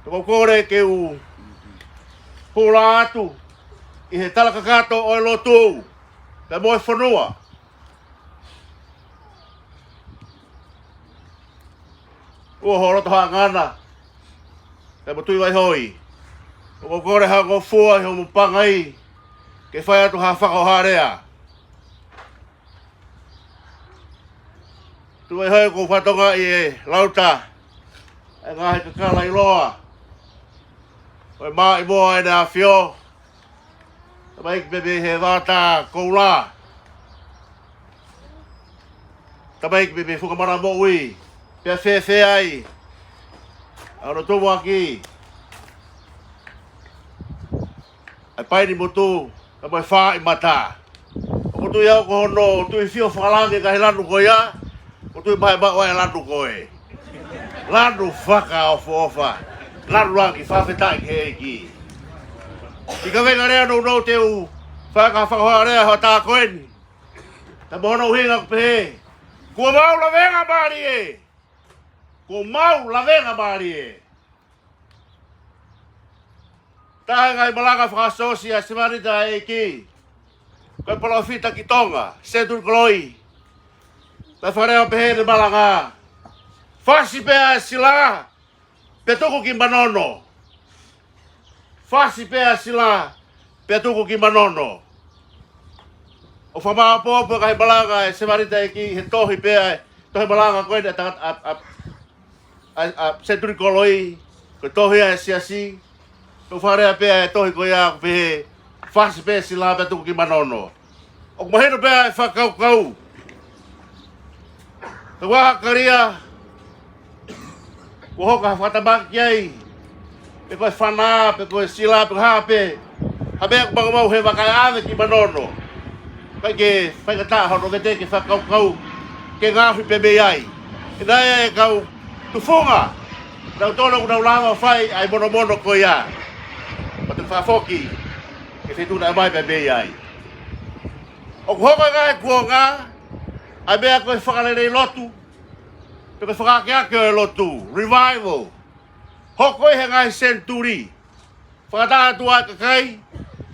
Pea ʻoku ou kole ke u hula atu ʻi he tala kakato ʻo e lotu pea mo e fonua. ʻOku ou loto hangana, pea mo Tuʻi Vaihoi. ʻOku ou kole ha ngofua ʻi hoʻomo pangai ke fai atu ha fakahoha lea. Tuʻi Vaihoi, ʻoku ou fakatokangaʻi ʻe lauta e ngaahi kakala ʻiloa ʻo e Maʻimoa ʻEne ʻAfio. Tamaiki pē mei he Vata Koula. Tamaiki pē mei he Funga Mana Moʻui. Pea fēfē ai ʻa hono tumuʻaki ʻa e Paini Motu, pea mo e Fāʻi Mata. ʻOku ou tui au ko hono tuifio fakalangi e ngaahi lanu ko ia, ʻoku ou tui mai maʻu ai e lanu ko ē. Lanu fakaʻofoʻofa. Lanu langi, fakafetaʻi ki he ʻEiki. ʻI he kaveinga lea nounou te u fai ha fakahoha lea he hoʻatā ko eni. Pea mo hono ʻuhinga ʻoku pehē: Kuo mau lavengamālie. Kuo mau lavengamālie. Taha e ngaahi malanga fakaʻosi ʻa e sevāniti ʻa e ʻEiki, ko e palōfita ki Tonga, Senituli Koloi. Naʻe fakalea pehē ʻene malanga: Fasi pē ʻa e sila, pea tuku ki Manono. Fasi pē ʻa e sila, pea tuku ki Manono. ʻOku fakamāʻopoʻopo e ngaahi malanga ʻa e sevāniti ʻa e ʻEiki he tohi pē ʻa e, tohi malanga ko eni ʻa e tangata, ʻa, ʻa, ʻa, ʻa Senituli Koloi, ko e tohi ʻa e siasi. ʻOku fakalea pē ʻa e tohi ko ia ʻoku pehē: Fasi pē sila, pea tuku ki Manono. ʻOku mahino pē ʻa e fakakaukau. Ko e vaha kalia kuo hoko ha fakatamaki ki ai, pe ko e fana, pe ko e sila, pe ko e hā pē, ha meʻa ʻoku maumau he vaka ʻave ki Manono, ʻikai ke faingataʻa hono vete ke fakakaukau ke ngaohi pē mei ai. ʻE ʻi ai e kau tufunga naʻa nau tolo ʻoku nau lava ʻo fai ʻa e monomono ko ia, pea toe fakafoki ki he feituʻu naʻe ʻomai pē mei ai. ʻOku hoko e ngaahi kuonga ʻa e meʻa ko e fakalelei lotu, pe ko e fakaakeake ʻo e lotu, revival. Hoko ʻi he ngaahi senituli. Fakaʻatā atu ʻa e kakai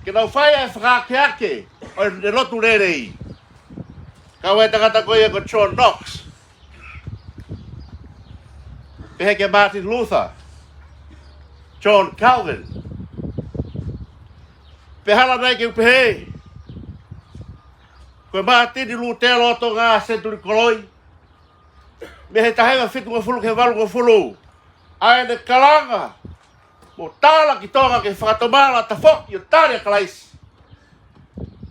ke nau fai ʻa e fakaakeake ʻo e lotu lelei. Kau ai e tangata ko ia ko John Knox. Pehē kia Martin Luther, John Calvin. Pea hala nai ke u pehē, ko e Mātini Lutelo ʻo Tonga, Senituli Koloi, mei he taha hiva fitungofulu ki he valungofulu, ʻa ʻene kalanga mo tala ki Tonga ke fakatomala, tafoki ʻo tali ʻa Kalaisi,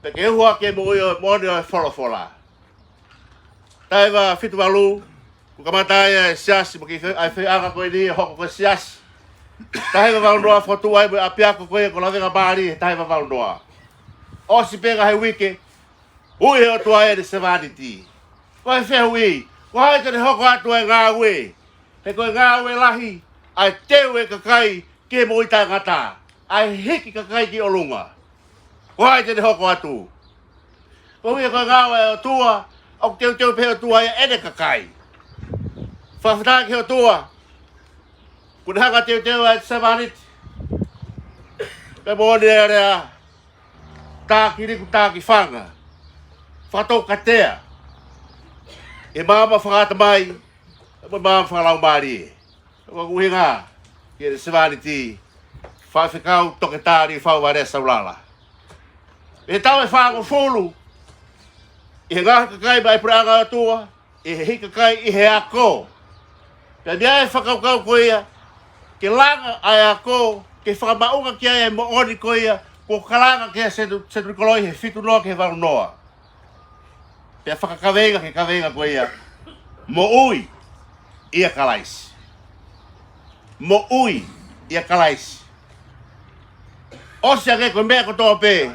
pea ke uha ke moʻui ʻo e moʻoni ʻo e folofola. Taha hiva fitu valu, kuo kamata ai ʻa e siasi, mo e kiʻi fe-, ʻa e feʻiʻanga ko eni ʻo hoko ko e siasi. Taha hiva valu noa, fokotuʻu ai mo e ʻapiako ko ia ko Lavengamālie, taha hiva valu noa. ʻOsi pē ngaahi uike, ui he ʻOtua ʻene sevāniti. Ko e fehuʻi, ko hai te ne hoko atu ʻa e ngāue? He ko e ngāue lahi ʻa e teu e kakai ki he moʻui taʻengata. ʻa e hiki kakai ki ʻolunga. Ko hai te ne hoko atu? Ko ia ko e ngāue ʻa e ʻOtua, ʻoku teuteu pē ʻOtua ia ʻene kakai. Fakafetaʻi ki he ʻOtua, kuo ne hanga teuteu ʻa e sevāniti. Pea mo ʻene alea, taki liku taki fanga, fakatoukatea, ʻi he maama fakaʻatamai, mo e maama fakalaumālie. Ko e ʻuhinga ki he sevāniti, Faifekau Toketā Liufau Vailea Saulala. ʻI he taʻu ʻe fāngofulu, ʻi he ngaahi kakai maʻa e puleʻanga ʻo e ʻOtua, ʻi he hiki kakai ʻi he ako. Pea meʻa e fakakaukau ko ia, ke langa ʻa e ako, ke fakamaʻunga ki ai e moʻoni ko ia, kuo kalanga ki ai e setu-, senituli koloi he fitu noa ki he valu noa. Pea fakakaveinga ki he kaveinga ko ia, moʻui ʻia Kalaisi. Moʻui ʻia Kalaisi. ʻOsi ange ko e meʻa kotoa pē,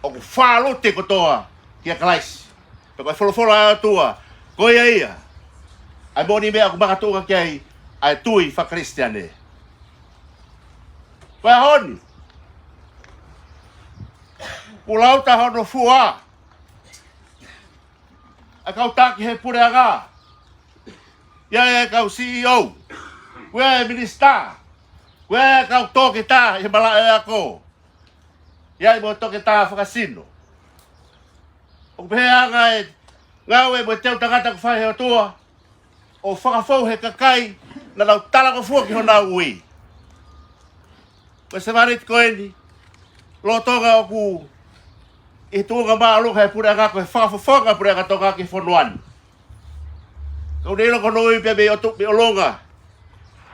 ʻoku fālute kotoa kia Kalaisi. Pea ko e folofola ʻa e ʻOtua, ko ia ia ʻa e moʻoni meʻa ʻoku makatuʻunga ki ai ʻa e tui fakakalisitiane. Ko e ʻaho ni, kuo lau taha hono fua ʻa e kau taki he puleʻanga. ʻI ai e kau C E O. Ko e minisitā. Ko e kau toketā he malaʻe ako. ʻI ai mo e toketā fakasino. ʻOku pehē ʻa e ngāue mo e teu tangata ʻoku fai he ʻOtua, ʻo fakafou he kakai naʻa nau talangofua ki honau ui. Ko e sevāniti ko eni, lolotonga ʻoku ʻi he tuʻunga māʻolunga he puleʻanga, ko e fakafofonga puleʻanga Tonga ki he fonua ni. Ka ʻoku ne ʻilo ko hono ui pē mei ʻOtua, mei ʻolunga,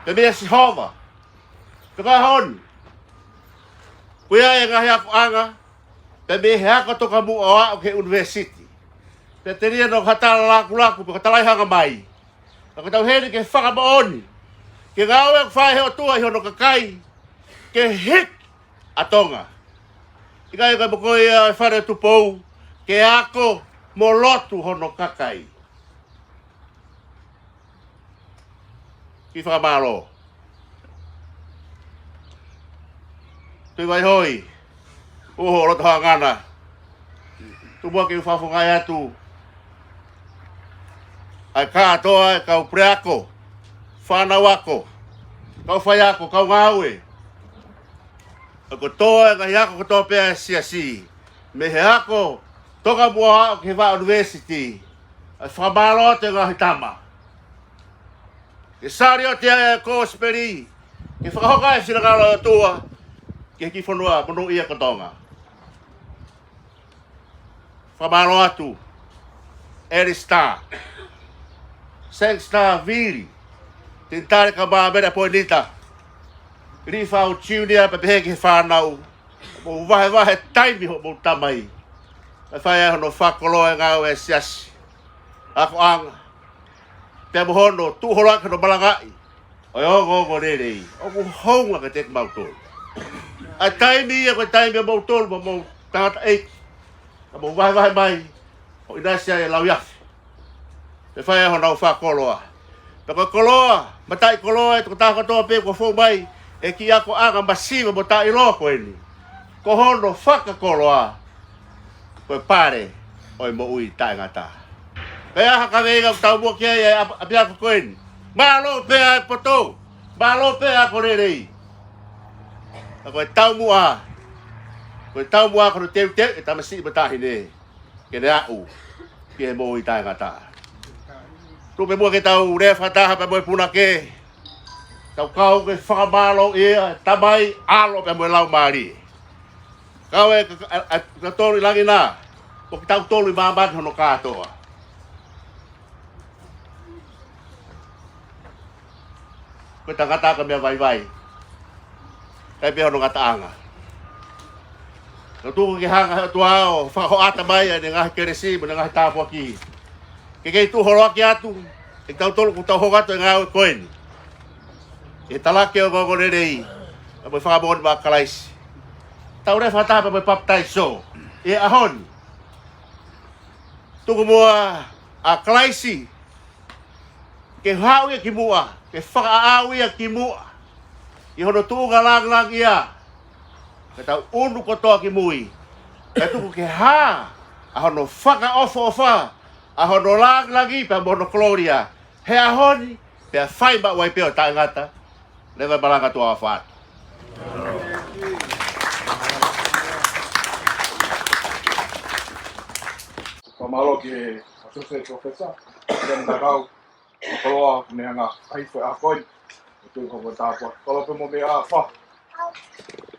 pē meia Sihova. Pea ko e ʻaho ni, ko ia e ngaahi akoʻanga, pē mei he ako tokamuʻa ʻo aʻu ki he ʻunivēsiti. Pea telia ʻoku hā tala lakulaku, pea ka talai hanga mai. Ka ko ʻetau heni ke fakamoʻoni ki he ngāue ʻoku fai he ʻOtua ʻi hono kakai, ke hiki ʻa Tonga. ʻIkai ko e mokoia e fale Tupou, ke ako mo lotu hono kakai. Kiʻi fakamālō. Tuʻi Vaihoi, uho ʻo Lotohangana. Tuku muʻa ke u fakafofongaʻi atu ʻa e kātoa e kau puleako, fānau ako, kau faiako, kau ngāue. ʻA e kotoa e ngaahi ako kotoa pē ʻa e siasi. Mei he ako tokamuʻa ʻo aʻu ki he vaʻa ʻunivēsiti. ʻA e fakamālō atu e ngaahi tama. Ke sāliote ʻa e kosipeli, ke fakahoko e finangalo ʻo e ʻOtua ki he kiʻi fonua monūʻia ko Tonga. Fakamālō atu, Elisitā, Sangster Vili, Tinitale Kamāmele Poinita, Lifau Junior, pea pehē ki he fānau, mou vahevahe taimi hoʻomou tamai, ʻo fai ai hono fakakoloa e ngāue ʻa e siasi, akoʻanga, pea mo hono tuʻu holo ʻaki hono malangaʻi ʻo e ongoongolelei ʻoku hounga kiate kimautolu. ʻA e taimi ia ko e taimi ʻa moutolu mo hoʻomou tangataʻeiki, ka mou vahevahe mai, ʻo ʻinasi ai e lauiafe, pea fai ai honau fakakoloa. Pea ko e koloa, mataʻikoloa e tokotaha kotoa pē kuo fou mai he kiʻi akoʻanga masiva mo taʻeʻiloa ko eni, ko hono fakakoloa ko e pale ʻo e moʻui taʻengata. Ka ʻi ai ha kaveinga ʻoku taumuʻa ki ai e ʻap-, ʻapiako ko eni, mālō pē ʻa e poto, mālō pē ʻa e ako lelei. Ka ko e taumuʻa, ko e taumuʻa ko hono teuteu e tamasiʻi mo e taʻahine ke ne aʻu ki he moʻui taʻengata. Tuku pē muʻa ke tau lea fakataha pea mo e punake, tau kau ke fakamālō ʻia e Tamai, ʻAlo pea mo e Laumālie. Kau e ka-, a, a, ka tolu ʻi langi na, ko kitautolu ʻi māmani hono kātoa. Ko e tangata ko e meʻa vaivai, ʻikai pē hono ngataʻanga. Ka tuku ke hanga he ʻOtua ʻo fakahoʻata mai ʻa ʻene ngaahi kelesi mo ʻene ngaahi tāpuaki, ke kei tuʻu holoaki atu ʻe kitautolu kuo tau hoko atu e ngāue ko eni, ʻi he talaki ʻo e ongoongolelei, pea mo e fakamoʻoni maʻa Kalaisi. Tau lea fakataha pea mo e papitaiso ʻi he ʻaho ni. Tuku muʻa ʻa Kalaisi ke haʻu ia ki muʻa, ke fakaʻau ia ki muʻa ʻi hono tuʻunga lāngilangiʻia, Ke tau ʻunu kotoa ki mui. Pea tuku ke hā ʻa hono fakaʻofoʻofa, ʻa hono lāngilangi pea mo hono kolōlia, he ʻaho ni pea fai maʻu ai pē ʻo taʻengata. Leva e malanga, tuʻa ʻofa atu. Fakamālō ki he Associate Professor, Len Takau, koloa ne hanga ʻai fo a koe. Ko e tāpua. Koloa pē mo meʻa fa.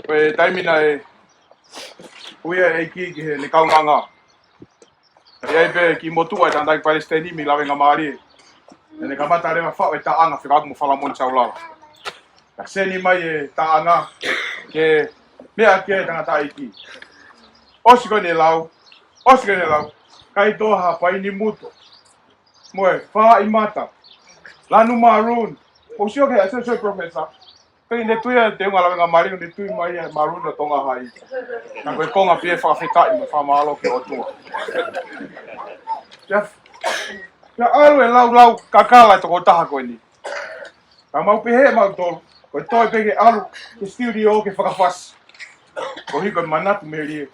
Ko e taimi naʻe ui ai e ʻEiki ki heʻene kaunanga, ʻi ai pē ki motuʻa e tangataʻeiki palesiteni mei Lavengamālie. Naʻa ne kamata leva faʻu e taʻanga fekauʻaki mo Falamoni Saulala. Ka seni mai e taʻanga ke meʻa ki ai e tangataʻeiki. ʻOsi ko ʻene lau, ʻosi ko ʻene lau, kai toha paini muto mo e fāʻi mata, lanu maroon. ʻOsi ʻo ke Associate Professor. Pea ne tui ai e teunga Lavengamālie, ne tui mai e maroon ʻo Tonga High. Ka ko e konga pē e fakafetaʻi mo e fakamālō ki he ʻOtua. Pea, pea ʻalu e laulau kakala e tokotaha ko eni. Ka mau pehē mautolu, ko e toe pē ke ʻalu ki he studio ke fakafasi. Koeʻuhi ko e manatu melie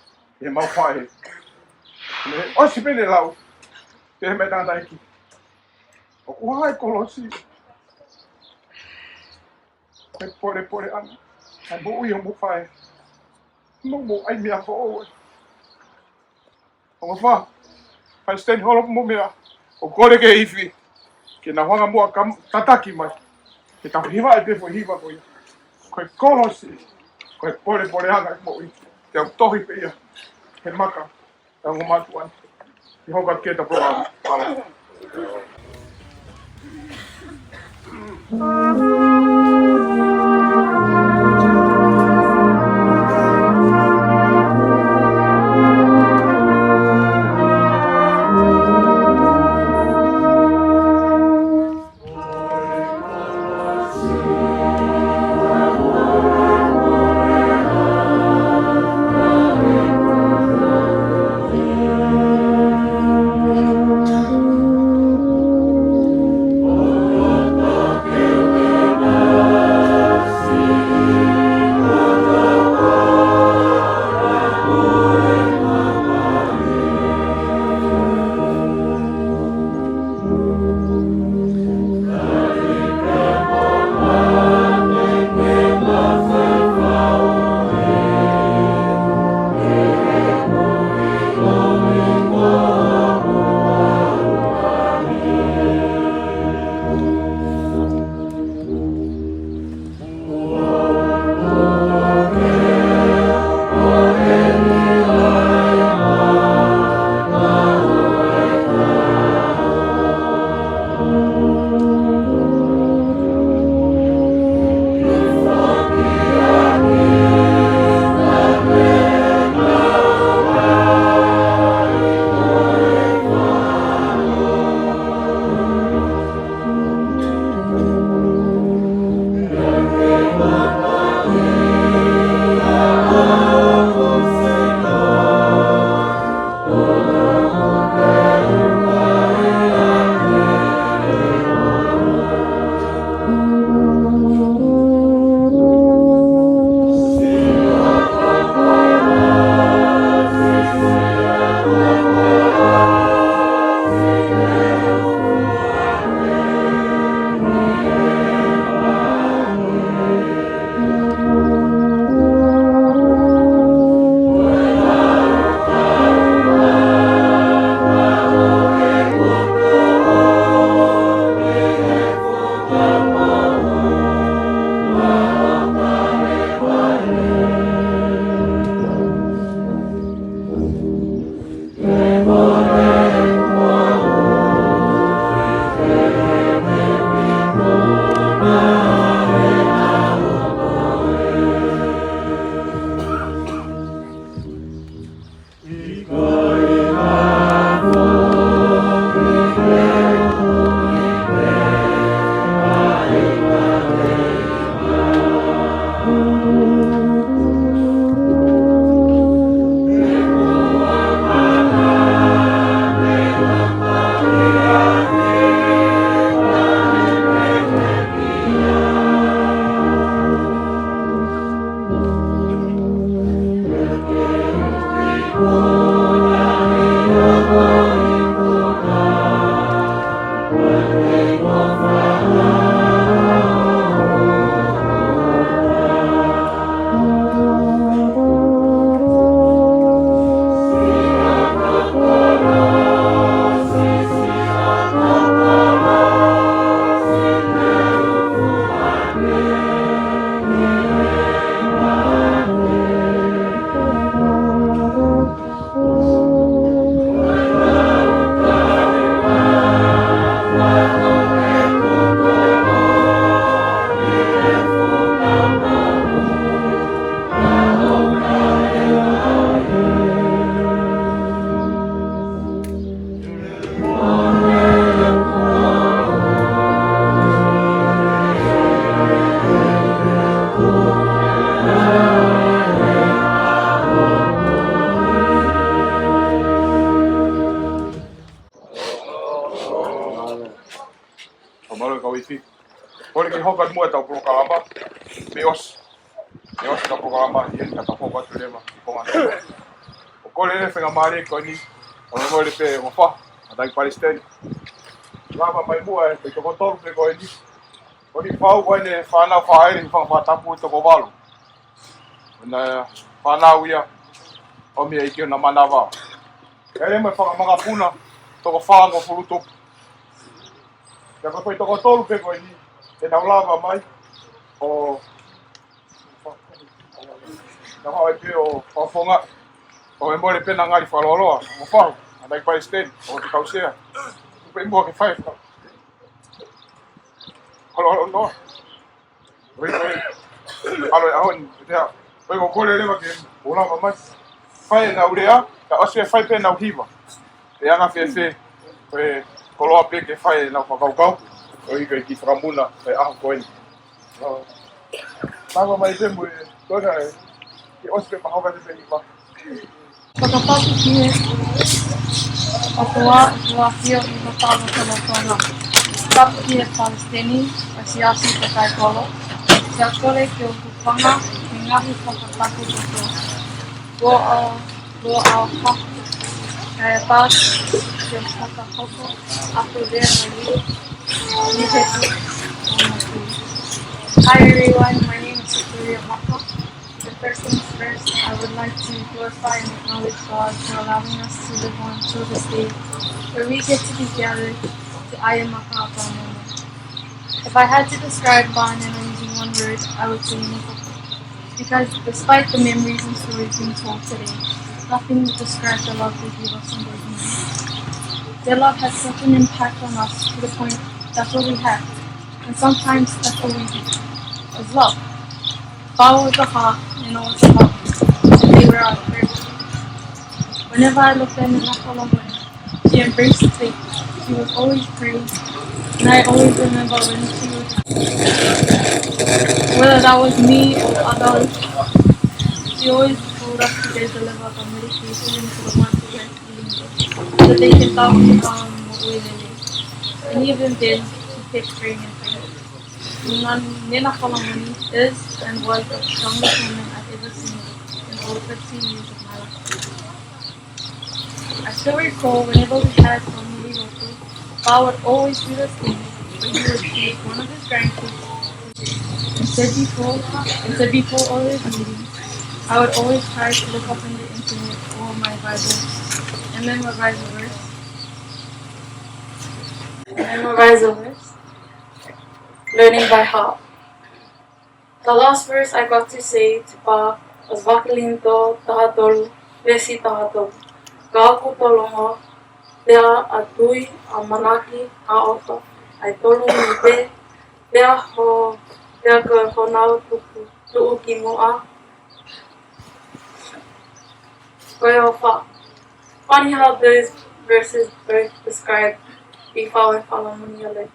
ʻemau faʻē. Ne ʻosi pē ʻene lau, pehē mai e tangataʻeiki, ʻoku hā e kolosi. Ko e polepole ʻana ʻa e moʻui ʻo homo faʻē. Mo, mo ʻai meʻa foʻou ē. ʻOku fā, palesiteni holo mo meʻa, ʻo kole ki he ifi ke nau hanga muʻa kam-, tataki mai, ke tau hiva e tefo hiva ko ia. Ko e kolosi, ko e polepole ʻana e moʻui. Te u tohi pē ia he maka. Tango mātuʻa. Ki hoka ke ta program. Alo. Ko e tau polokalama, mei ʻosi. Mei ʻosi tau polokalama, ʻi he ka tau poko atu leva, ki konga nō. ʻOku ou kole leva faingamālie ko eni, ʻo lele pē mo fa, ʻa e Palesiteni. Lava mai muʻa e, ko e toko tolu pē ko eni. Ko eni fau ko eni fānau fāʻele, fanga fatapu toko valu. Ko e fānau ia, ʻomi ʻe he ʻEiki ʻo na manava. Kei lele mai fanga makapuna, toko fāngofulu tupu. Ka ko e toko tolu pē ko eni, ʻe nau lava mai, ʻo, na haʻu ai pē ʻo fakafofonga, ʻo e mole pē na ngali fakaloloa, ʻo fahu, ʻa e Palesiteni, ʻo te kau sea. Tupe muʻa ke fai, ʻo loloa. Oi, oi. ʻAlu e ʻaho ni, ʻe te a. Oi, ʻoku ou kole leva ke ʻo lava mai. Fai ʻenau lea, ka ʻosi e fai pē ʻenau hiva. ʻE anga fēfē, ko e koloa pē ke fai ʻenau fakakaukau. ʻOi, ko e kiʻi fakamuna, ko e ʻaho ko eni. Lava mai pē mo e, ko e, ke ʻosi pē pahoka te pē hiva. Fakatapu ki he ʻOtua, ʻOtua ʻafio ʻi he tapa ʻo Tonga. Tapu ki he Palesiteni, ʻa e Siasi ʻo e Kakai Kolo. Siasi Kolo ke u hūfanga he ngaahi fakatapu kotoa. Ko au, ko au ka, kae pau ke u fakahoko atu lea mai ni he tu. Hi everyone, my name is Victoria Maka. The first things first, I would like to glorify and acknowledge God for allowing us to live on till this day, where we get to be gathered to ʻai e maka ʻa Pānana. If I had to describe Pānana using one word, I would say nofo. Because despite the memories and stories being told today, nothing will describe the love they gave us in those moments. Their love had such an impact on us to the point that's all we had, and sometimes that's all we do, is love. Pau ʻo e taha, you know, ʻo e taha, and they were our prayer. Whenever I looked at Nina Solomon, she embraced faith. She was always praying, and I always remember when she was, whether that was me or others, she always told us to go deliver the medication to the ones who were so they can talk, um, with it. And even then, she kept praying and praying. Nan-, Nina Solomon is and was the strongest woman I've ever seen in all fifteen years of my life. I still recall whenever we had family local, Papa would always do this thing where he would take one of his grandkids and said before, and said before all his meetings, I would always try to look up on the internet all my Bible and memorize a verse. Memorize a verse. Learning by heart. The last verse I got to say to Papa was Vakalinitō taha tolu, veesi taha tolu. Ka ʻoku tolonga, pea ʻa tui, ʻa manaki, ʻa ʻofa, ʻa e tolu ni pē, pea ho, pea ko honau tuku, tuʻu ki muʻa, ko e ʻofa. Funny how those verses both describe ʻi he Fānau Solomon.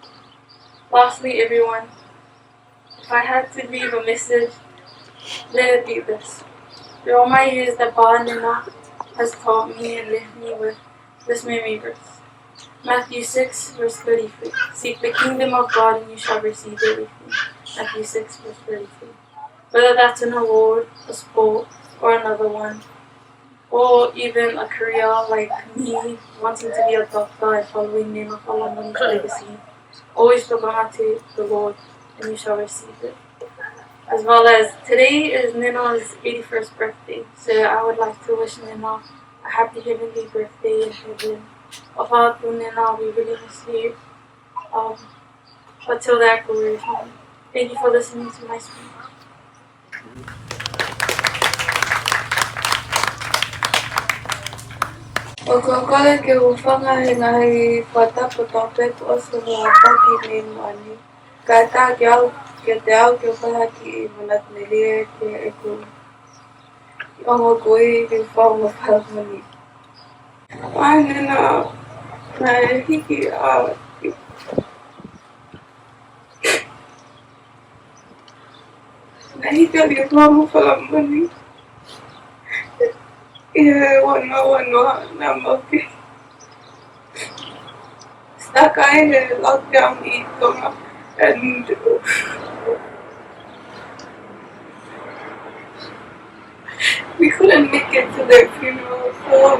Lastly, everyone, if I had to leave a message, let it be this. Throughout my years, the Pānana has taught me and left me with this memory verse. Matthew six, verse thirty-three. Seek the kingdom of God and you shall receive everything. Matthew six, verse thirty-three. Whether that's an award, a sport, or another one, or even a career like me wanting to be a doctor and following Nina Solomon legacy, always look unto the Lord and you shall receive it. As well as today is Nina's eighty-first birthday, so I would like to wish Nina a happy heavenly birthday in heaven. ʻOfa atu Nina, we really miss you. Um, but till that glory time. Thank you for listening to my speech. ʻOku ou kole ke u hūfanga he ngaahi fakatapu kotoa pē kuo ʻosi hono ʻaofaki mai ʻanenai. Kae ʻatā kiate au, kiate au ke u fai ha kiʻi manatu melie ki heʻeku ongo kui, ki he fānau Solomon. Pānana, naʻe hiki ʻa, naʻe hiki ʻa e fānau Solomon ʻi he ua noa ua noa naʻa mau kei stuck ai he lockdown ʻi Tonga, and We couldn't make it to their funeral, so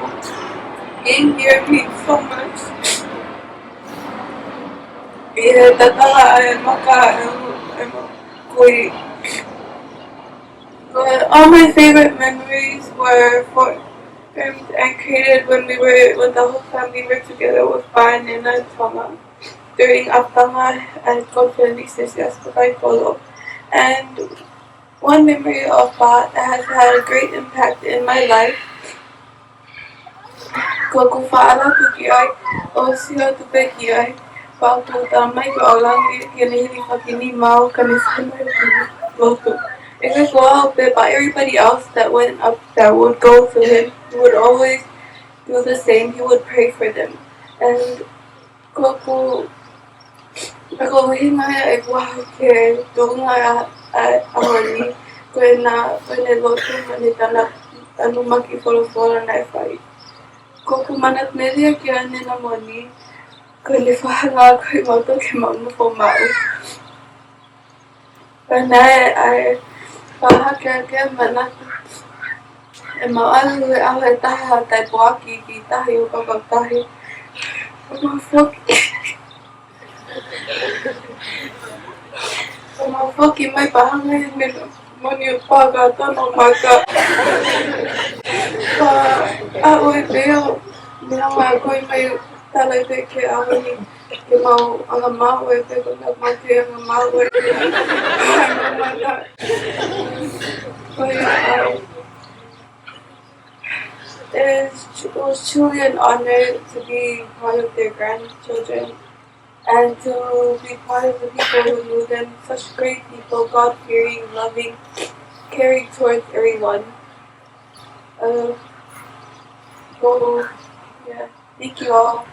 being here means so much. ʻI he tatala ʻa e maka ʻa e, ʻa e kui. But all my favorite memories were formed and created when we were, when the whole family were together with Pāʻanena and Tonga during ʻApitonga and Conference Ecclesiastical Bible. And one memory of that has had a great impact in my life. Ko ʻeku faʻa ʻalu atu ki ai, ʻo sio atu pē ki ai, pea ʻoku tala mai ko ʻAulani ke ne hilifaki ni mau ka ne sema ki lotu. ʻIkai ko au pē, but everybody else that went up, that would go to him, he would always do the same. He would pray for them. And ko ʻeku, ko ʻeku ʻuhinga ia ʻeku ʻalu ki he tuʻunga ʻa, ʻa, ʻa ʻAulani, ko ʻene, ko ʻene lotu mo ʻene tana, tanumaki folofola naʻe fai. Ko ʻeku manatu lelei kia Nena Moni, ko ʻene fakahā ko e mau toki mau nofo maʻu. Pea naʻe ʻai, pea hake ake manatu, ʻemau ʻalu he ʻaho ʻe taha ʻo tai poaki ki tahi ʻo kau tahi. ʻEmau foki, ʻemau foki mai pea hanga ʻe Nena Moni ʻo paka tana maka. Pea ʻalu ʻo pehē ʻo ne hanga ʻo kole mai, tala pē ke ʻalu ni ke mau anga maʻu ʻe pē ko na mau ke anga maʻu ʻe. Ko ia, um, it was truly an honor to be one of their grandchildren and to be part of the people who knew them, such great people, God-fearing, loving, caring towards everyone. Uh, so, yeah, thank you all.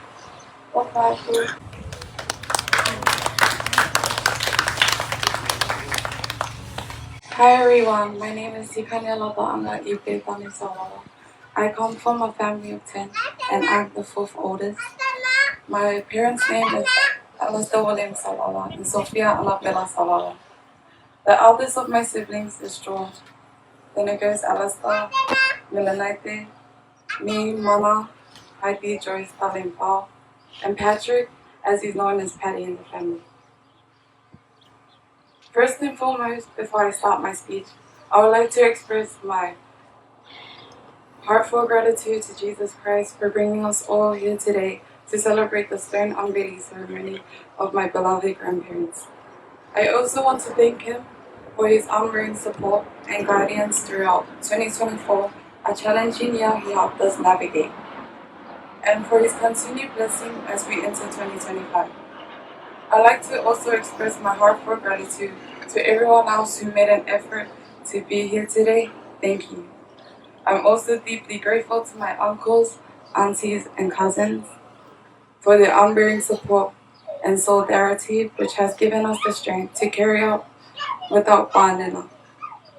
ʻOfa atu. Hi everyone, my name is Tikania Lapaʻanga ʻi Bethany, Salala. I come from a family of ten, and I'm the fourth oldest. My parents' name is Alistair William Salala and Sophia Annabella Salala. The eldest of my siblings is George. Then it goes Alistair, Milanite, me, Mana, Heidi, Joyce, Talempao, and Patrick, as he's known as Patty in the family. First and foremost, before I start my speech, I would like to express my heartfelt gratitude to Jesus Christ for bringing us all here today to celebrate the stone unveiling ceremony of my beloved grandparents. I also want to thank him for his unwavering support and guidance throughout twenty twenty-four, a challenging year he helped us navigate, and for his continued blessing as we enter twenty twenty-five. I'd like to also express my heartfelt gratitude to everyone else who made an effort to be here today. Thank you. I'm also deeply grateful to my uncles, aunties, and cousins for their unwavering support and solidarity, which has given us the strength to carry out without Pāʻanena,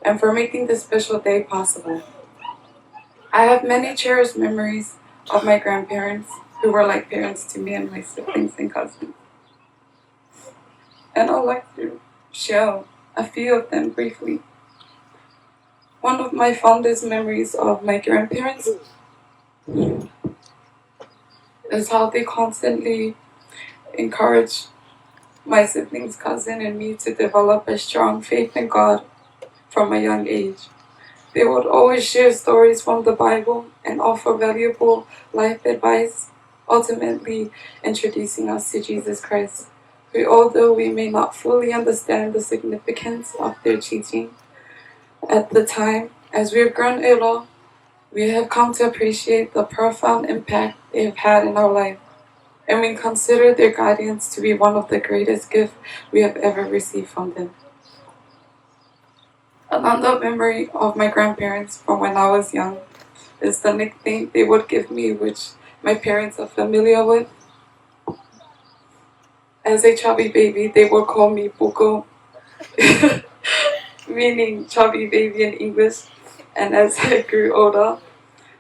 and for making this special day possible. I have many cherished memories of my grandparents, who were like parents to me and my siblings and cousins. And I'd like to share a few of them briefly. One of my fondest memories of my grandparents is how they constantly encouraged my siblings, cousin, and me to develop a strong faith in God from a young age. They would always share stories from the Bible and offer valuable life advice, ultimately introducing us to Jesus Christ, who, although we may not fully understand the significance of their teaching at the time, as we have grown older, we have come to appreciate the profound impact they have had in our life, and we consider their guidance to be one of the greatest gifts we have ever received from them. Another memory of my grandparents from when I was young is the nickname they would give me, which my parents are familiar with. As a chubby baby, they would call me Puko, meaning chubby baby in English. And as I grew older,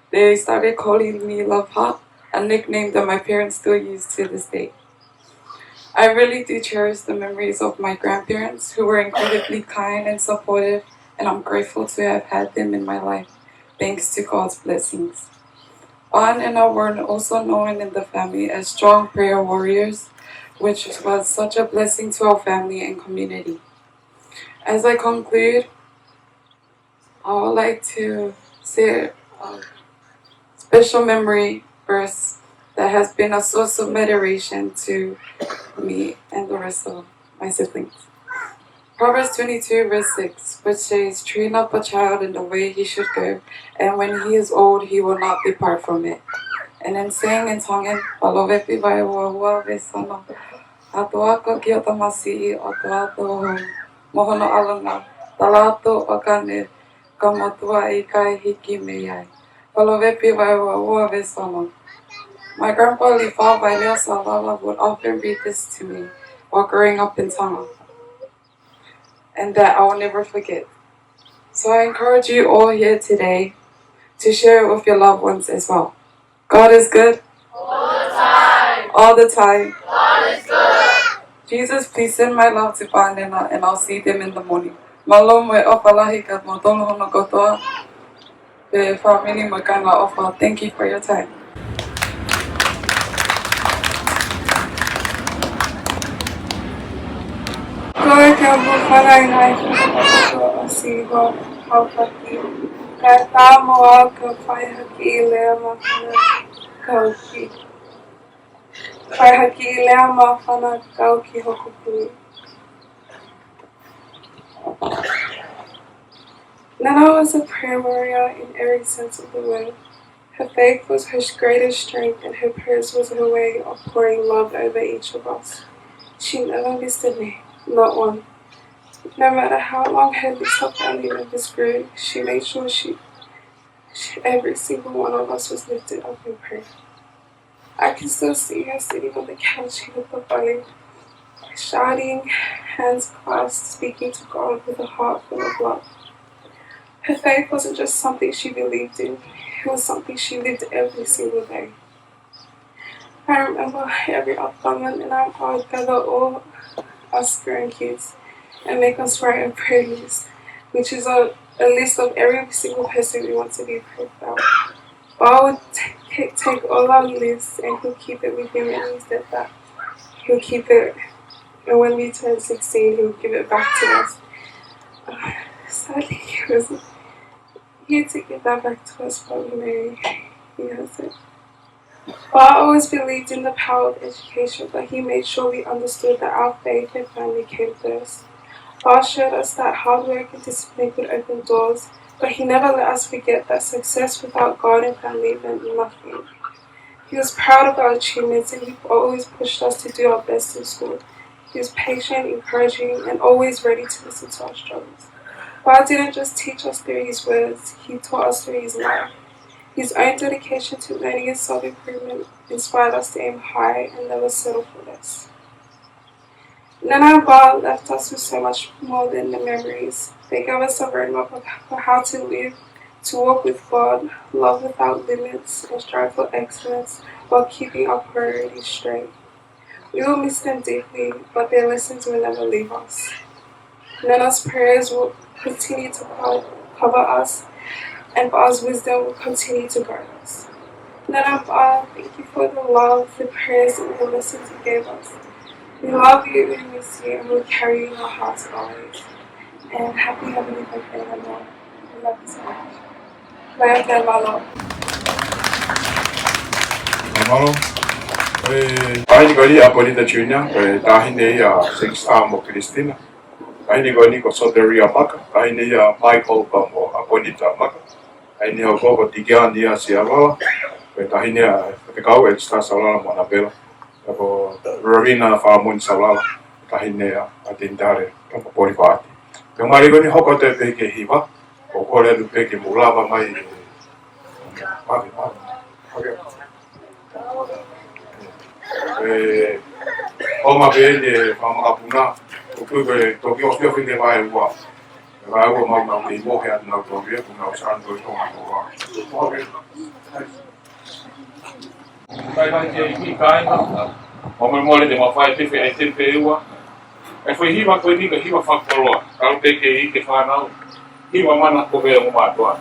they started calling me Love Heart, a nickname that my parents still use to this day. I really do cherish the memories of my grandparents, who were incredibly kind and supportive, and I'm grateful to have had them in my life. thanks to God's blessings. Pāʻan and I were also known in the family as strong prayer warriors, which was such a blessing to our family and community. As I conclude, I would like to say a special memory verse that has been a source of meditation to me and the rest of my siblings. Proverbs twenty-two, verse six, which says, "Train up a child in the way he should go, and when he is old, he will not depart from it." And in saying in Tongan, Palovepi vahe ua ua veesi ono, "ʻOatu ʻa e kiʻi tamasiʻi ʻo ʻoatu mo hono ʻalunga, talaatu ʻo ka ne ka motuʻa ʻikai hiki mei ai." Palovepi vahe ua ua veesi ono. My grandpa Lifa Vailea Saulala would often read this to me while growing up in Tonga, and that I will never forget. So I encourage you all here today to share it with your loved ones as well. God is good. All the time. All the time. God is good. Jesus, please send my love to Pāʻan, and I'll see them in the morning. Mālō mo e ʻofa lahi kia kimoutolu hono kotoa. Pea fāmili mo e kāinga ʻofa, thank you for your time. Ko e kau hūfanga ʻi he ngaahi fakapotopoto ʻo Sihova, Haʻapaki, kae tā mo au ke fai ha kiʻi lea māfana kau ki. Fai ha kiʻi lea māfana kau ki hoku puli. Nana was a prayer warrior in every sense of the word. Her faith was her greatest strength, and her prayers was her way of pouring love over each of us. She never missed a day, not one. No matter how long her list of family members grew, she made sure she, she, every single one of us was lifted up in prayer. I can still see her sitting on the couch in the Papali, shouting, hands clasped, speaking to God with a heart full of love. Her faith wasn't just something she believed in, it was something she lived every single day. I remember every afternoon and I would gather all us grandkids and make us write a prayer list, which is a, a list of every single person we want to be prayed about. But I would take, take all our lists and he'll keep it with him, and he said that he'll keep it, and when we turn sixteen, he'll give it back to us. Sadly, he was here to give that back to us, but we know he hasn't. But I always believed in the power of education, but he made sure we understood that our faith and family came first. But showed us that hard work and discipline could open doors, but he never let us forget that success without God and family meant nothing. He was proud of our achievements and he always pushed us to do our best in school. He was patient, encouraging, and always ready to listen to our struggles. But didn't just teach us through his words, he taught us through his life. His own dedication to learning and self-improvement inspired us to aim high and never settle for less. Nana and Pāʻan left us with so much more than the memories. They gave us a roadmap of, for how to live, to walk with God, love without limits, and strive for excellence while keeping our priorities straight. We will miss them deeply, but their lessons will never leave us. Nana's prayers will continue to co-, cover us, and Pāʻan's wisdom will continue to guide us. Nana and Pāʻan, thank you for the love, the prayers, and the lessons you gave us. We love you, we miss you, and we'll carry you in our hearts always. And happy Heavenly Birthday, Nana. We love you so much. Bye, bye, Malo. Malo. Eh, taʻahine ko eni ʻAponita Junior, eh, taʻahine ia Six Arm mo Christina. Taʻahine ko eni ko Soteria Maka, taʻahine ia Michael pea mo ʻAponita Maka. Taʻahine hoko ko Tikiani ia Sialala, pea taʻahine ia Faifekau Esther Sialala mo ʻAnapela. Pea ko Rowena Falamoni Sialala, taʻahine ia ʻAtinitale, pea mo Polifati. Pea mali ko eni hoko atu pē ki he hiva, ʻoku kole atu pē ke mou lava mai, eh, ʻave, ʻave, ʻave. Eh, ʻo ma pē ʻe fama apuna, ʻoku ke toki ʻofi ʻofi ke vaeua. Vaeua mau nau kei mohe atu nau toki e, ku nau sānto i tonga ua. ʻOke. Kai mai ke ki kāinga. Mo mole mole te mafai te fe ai te pe ua. E fai hiva ko eni ka hiva fakakoloa. Kau te ke i ke fānau. Hiva mana ko vea mo mātua.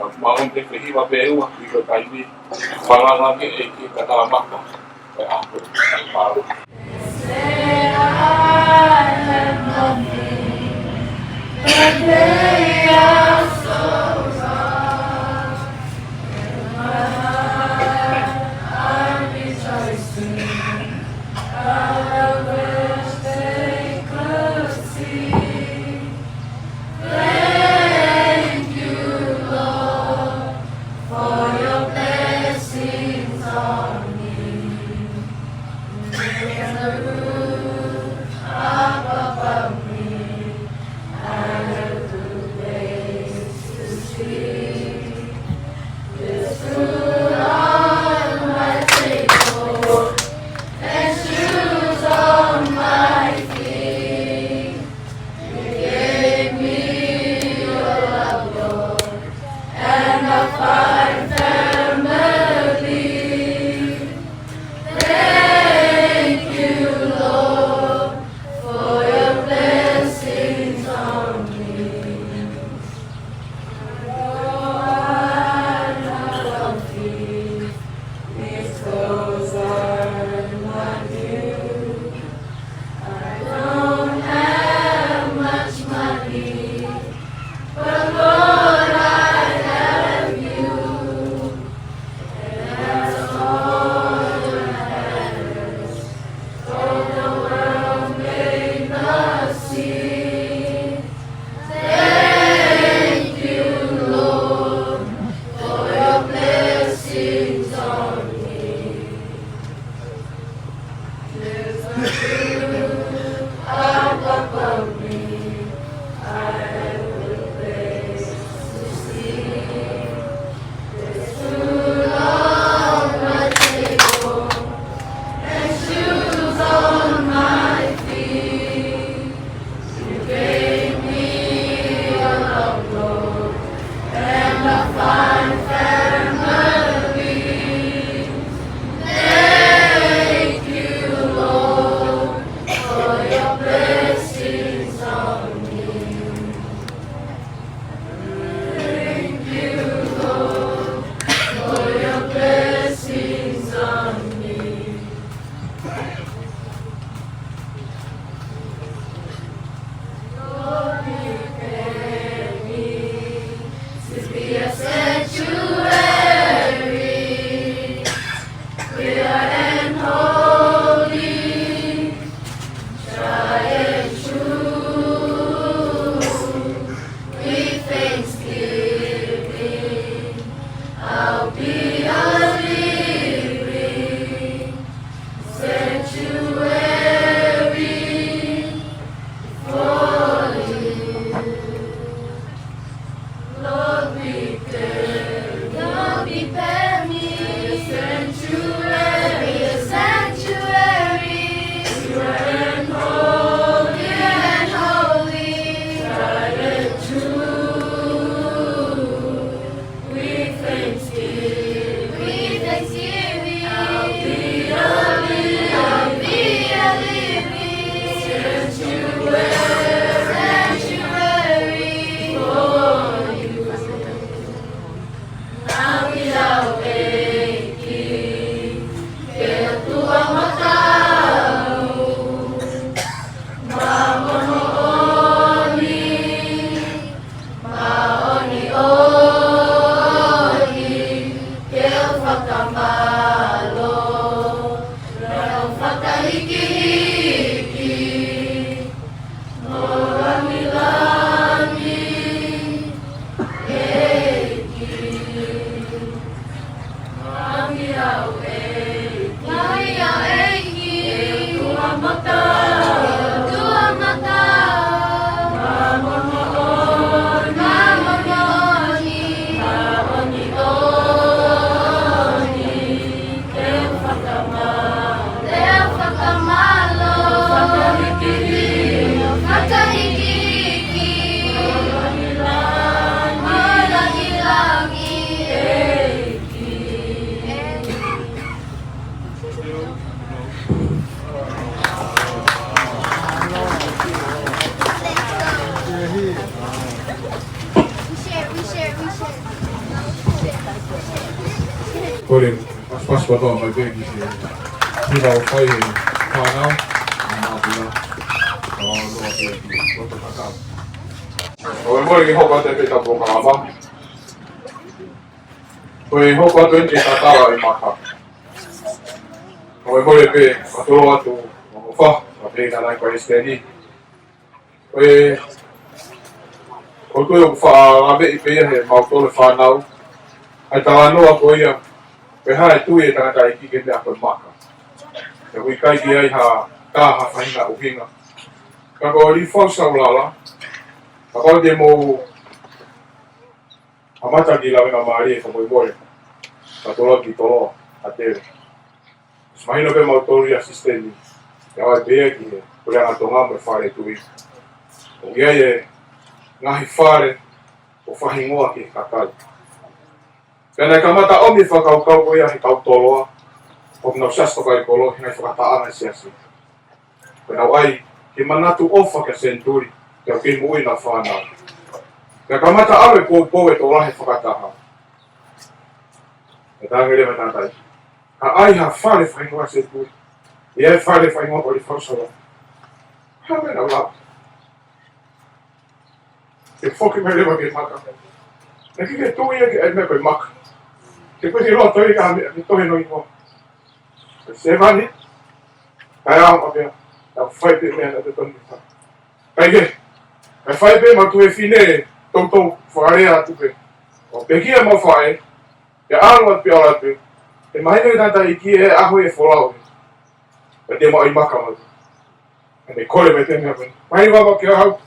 Maʻu te ke hiva pē ua, ʻi ko e taimi, falala ke ʻEiki ka tala mapa. Ko e ʻaho ko eni. Thank you, Lord, for your blessings on me. There's a roof up above me, and a good place to sleep. This food on my table, and shoes on my feet. You gave me your love, Lord, and a fine family. Thank you, Lord, for your blessings on me. Kole pasipasi kotoa mai pē ki he hiva ʻoku fai ʻe he fānau. Māpuna. Ka ʻoua pē ki loto kakau. ʻOku mole ke hoko atu pē ʻetau polokalama. Ko e hoko atu eni ke tatala e maka. ʻOku mole pē, ka tolo atu, ʻofa, ka pehē ʻe he Palesiteni. Ko e, ʻoku ou tui ʻoku faʻa laveʻi pē ia ʻe he mautolu e fānau. ʻA e talanoa ko ia, pe ko e hā e tui e tangataʻeiki ki he meʻa ko e maka. He ʻoku ʻikai ke ʻi ai ha, ka ha faʻahinga ʻuhinga. Ka ko Lifau Saulala, kapau te mou kamata ke lave ngā mālie ka mou mole. Ka tolo ki tolo, a tele. Mahino pē mautolu ia sisitemi. ʻIo, ʻa e pea ki he puleʻanga Tonga mo e fale tui. ʻOku ʻi ai e ngaahi fale ʻoku faʻahingoa ki he kakai. Pea naʻe kamata ʻomi e fakakaukau ko ia ʻe he kau toloa. ʻOku nau siasi tokaikoló, he ngaahi fakatahaʻanga siasi. Pea nau ʻai, ke manatu ʻofa kia Senituli, ke ʻoua ke moʻui ʻenau fānau. Pea kamata ʻave poupou e tokolahi e fakataha. ʻE tānaki leva e tangataʻeiki. Ka ʻai ha fale faʻahingoa Senituli. ʻI ai e fale faʻahingoa ko Lifau Saulala. Hā e meʻa naʻa nau lava? Ke foki mai leva ki he maka. Naʻe ʻikai ke tui ia ki he meʻa ko e maka. Ke pehē ke loto ia ki ha meʻa, ke tohi noa ʻi muʻa. Sevāniti, kae ʻalu pē, naʻa ku fai pē meʻa naʻa te tonu ke fai. Kae kehe, kae fai pē mau tuofefine, toutou fakalea atu pē. ʻO pekia mau faʻē, ke ʻalu atu pē, ʻalu atu pē. ʻE mahino e tangataʻeiki ʻe ʻaho e folau. Pea te mau ʻi maka mau. ʻE kole mai pē meʻa pē. Mai vava ke ʻalu,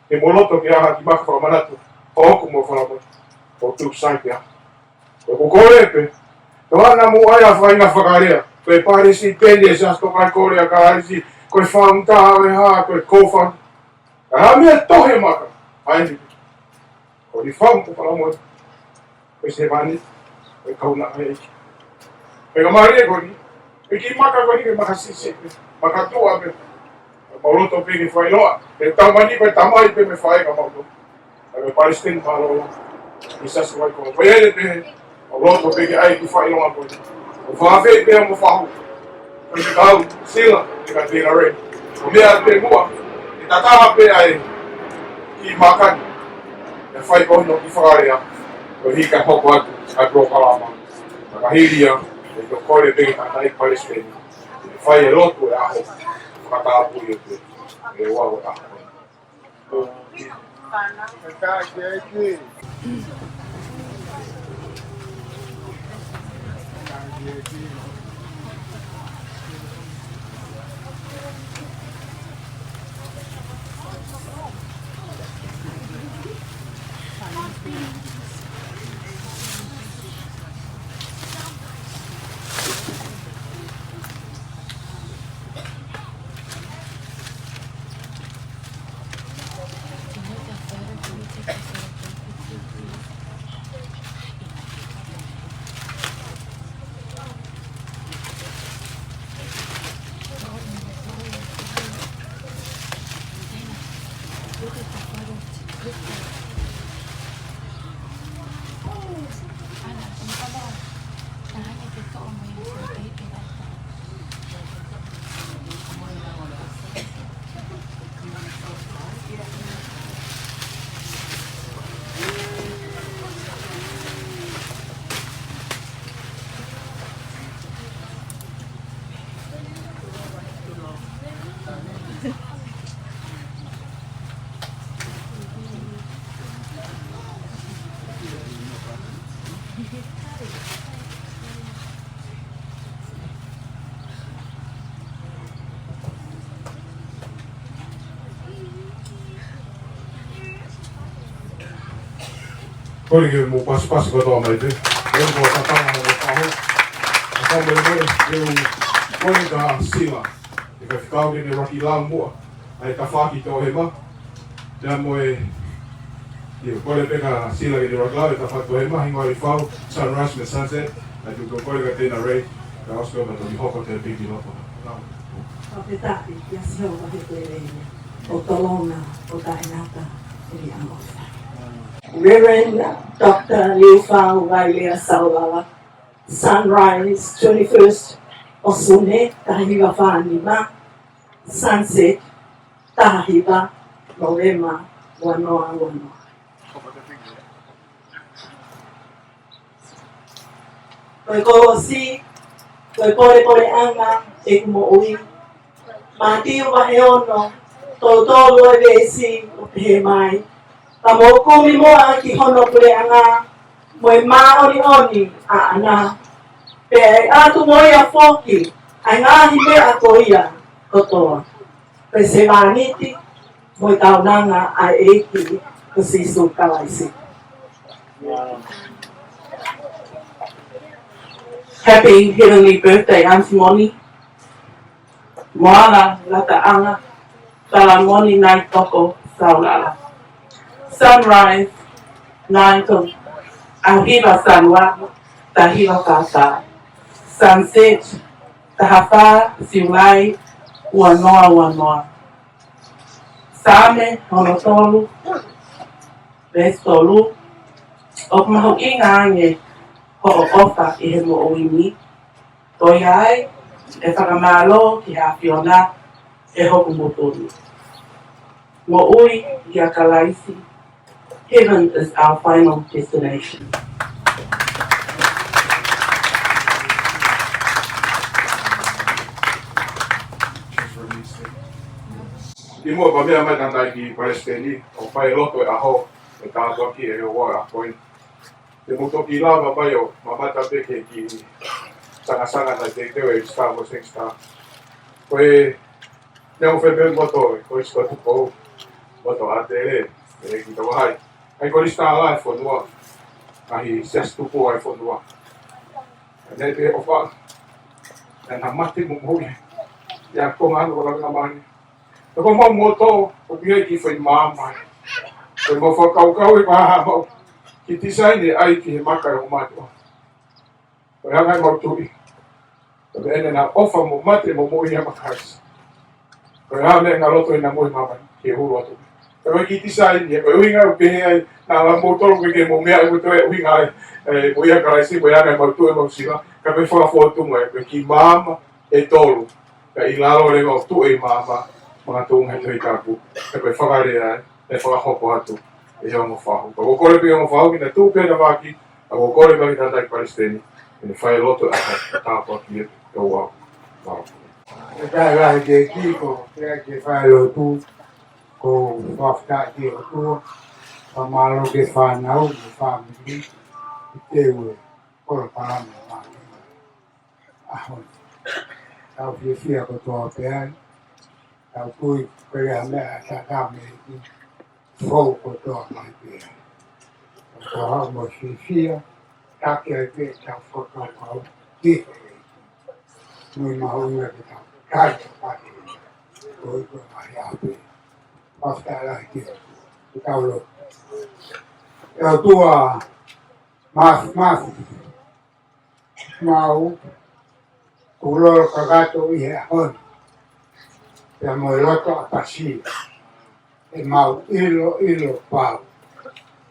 ke mou loto ke ʻalu ki maka fakamanatu. ʻOku mou fala mai. ʻO tuku sai pē. ʻOku kole pē. Ko ʻena mou ʻai ha faʻahinga fakalea. Ko e palesiteni e siasi tokaikoló ʻa Kalaisi. Ko e faunta ʻo e hā, ko e kofan. Ka ha meʻa tohi maka. ʻAi ni. Ko Lifau ko Palamoe. Ko e sevāniti. Ko e kaunanga ʻeiki. Pea ka mālie ko eni. Pea ki maka ko eni ke maka sisi. Maka tuʻa pē. Mau loto pē ke fai loa. Ke tau mani ko e tamai pē mei faʻē ka mau loto. Ka ko e palesiteni mālōlō. ʻI he siasi tokaikoló. Ko ia pē. Mau loto pē ke ʻai ki fai loa ko eni. ʻO fafei pē mo fahu. Ko e kau, Sila, ʻe ka tēnarei. Ko e meʻa pē muʻa. ʻE tatala pē ʻa e ki maka ni. ʻE fai ko hono kiʻi fakalea. Ko e hika hoko atu. ʻA e polokalama. Ka hili ia. ʻE tokole pē ki he tangataʻeiki palesiteni. ʻE fai e lotu e ʻaho. Fakatapui e pē. ʻE ua e ʻaho. Kole ke mou pasipasi kotoa mai pē. Kole ke mou tatala mo fahu. ʻA ka mou mou ke u kole ka Sila. ʻE ka fekau ke ne raki lau muʻa. ʻA e tafaʻaki tohema. Pea mo e, ʻio, kole pē ka Sila ke ne raki lau e tafaʻaki tohema, hingoa Lifau, Sunrise mo e Sunset. ʻA e tuku kole ka tēnarei, ka ʻosi ko ma toni hoko te piki loto. Fakafetaʻi, ʻia Sihova he ko e lelei. ʻO tolonga, ʻo taʻengata, ʻe ni amo. Reverend Doctor Liufau Vailea Saulala. Sunrise, twenty-first ʻo Sune, taha hiva fā nima. Sunset, taha hiva Novema, ua noa ua noa. Ko e kolosi, ko e polepoleʻanga ʻeku moʻui. Mātiu vahe ono, tolu tolu ʻa e veesi ʻoku pehē mai: Ka mou kumi muʻa ki hono puleʻanga, mo e māʻoniʻoni ʻaʻana, pea ʻe ʻatu mo ia foki ʻa e ngaahi meʻa ko ia kotoa. Ko e sevāniti mo e kaunanga ʻa e ʻEiki ko Sīsū Kalaisi. Happy heavenly birthday, Aunty Moni. Moana Lataʻanga Talamoni Naitoko Saulala. Sunrise, nine to, ʻaho hiva Sānuali, taha hiva fā fā. Sunset, taha fā Siulai, ua noa ua noa. Saame hono tolu, veesi tolu: ʻOku mahuʻinga ange hoʻo ʻofa ʻi he moʻui ni. Ko ia ai, ʻe fakamālō ki he ʻAfiona ʻe hoku ngutu ni. Moʻui ʻia Kalaisi, heaven is our final destination. ʻI muʻa pea meʻa mai Tangataʻeiki Palesiteni, ʻoku fai loto e ʻaho, ʻe tāpuaki ʻe he ʻOtua ʻa e ʻaho ko eni. Te mou toki lava mai ʻo mamata pē ki he kiʻi sangasanga naʻe teuteu ʻe Star Wars Star. Ko e neongo fē pē moto, ko e sikotu kou, moto ʻātele, ʻe ki tau hai. ʻAi ko e Star Life fonua, ʻahi Siasi Tupou ʻa e fonua. Ne te ʻofa, ne na mate mo moʻui. ʻIa ko ngā ʻano ko langa mani. Ko mau moto, ʻoku ʻi ai e kiʻi foʻi maama. Ko mau fakakaukau ʻe maha mau. Kiʻi tisaini ʻai ki he maka ʻo mātuʻa. Ko e anga ʻemau tui. Ko e ʻene na ʻofa mo mate mo moʻui ʻa Kalaisi. Ko e anga ʻenau loto ʻenau moʻui maama ki he hulu atu. Ko e kiʻi tisaini, ko e ʻuhinga ʻoku pehē ai, naʻa mau tolo ke ke mo meʻa ʻe mo toe ʻuhinga ai, ʻe, moʻui ʻa Kalaisi, ko e anga ʻemau tui ʻemau sila, ka ko e fakafōtunga, ko e kiʻi maama ʻe tolu. Ka ʻi lalo leva ʻo tuʻu ʻi māmani, makatuʻunga he Tohi Tapu, ʻe ko e fakalea, ʻe fakahoko atu ʻe he ongo fahu. Ka ʻoku ou kole pē ki he ongo fahu ke na tuʻu pē ʻena vaki, ka ʻoku ou kole pē ki he Tangataʻeiki Palesiteni, ke ne fai e lotu ʻa e tāpuaki ʻe ua. Mālō. ʻE kai lahi ke kiko, ke ke fai lotu, ko fakafetaʻi ki he ʻOtua, fakamālō ki he fānau, ki he fāmili, ʻi he teu e polokalama mai ʻaho ni. Tau fiefia kotoa pē ai. Tau tui ko e meʻa ʻa e tatame ki fou kotoa mai pē ai. Tau haʻu mo fiefia, taki ai pē tau fakakaukau ki he ʻEiki. Mo e mahuʻinga ke tau kai ka pate. Ko e ko e mahi ape. Fakafetaʻi lahi ki he ʻOtua. Ke tau lotu. ʻE ʻOtua, mafimafi. Mau, ʻoku lolo kakato ʻi he ʻaho ni. Pea mo e loto ʻapasia. ʻE mau ʻiloʻilo pau.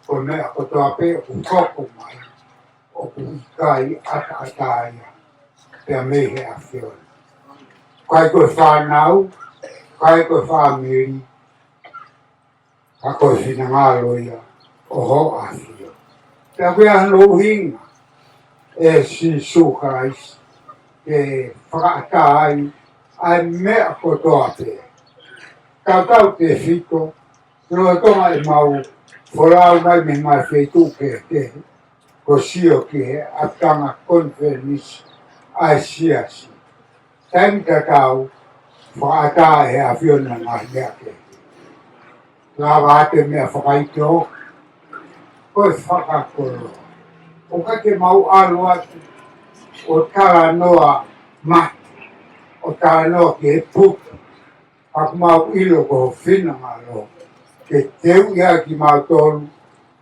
Ko e meʻa kotoa pē ʻoku hoko mai. ʻOku ʻikai ʻataʻatā ia. Pea mei he ʻAfiona. ʻIkai ko e fānau, ʻikai ko e fāmili. Ka ko e finangalo ia ʻo ho ʻAfio. Pea ko e ʻuhinga ʻe Sīsū Kalaisi ke fakaʻatā ai ʻa e meʻa kotoa pē. Tautautefito, lolotonga ʻemau folau mai mei he ngaahi feituʻu kehekehe, ko e sio ki he ʻapitanga konifelenisi ʻa e siasi. Taimi tatau, fakaʻatā ʻe he ʻAfiona ngaahi meʻa kehe. Lava ʻa e meʻa fakaʻitehoko, ko e fakakoloa. ʻOku ʻikai ke mau ʻalu atu, ʻo talanoa mate, ʻo talanoa ki he puke, ka ʻoku mau ʻilo ko ho finangalo, ke teuʻi ʻaki kimautolu,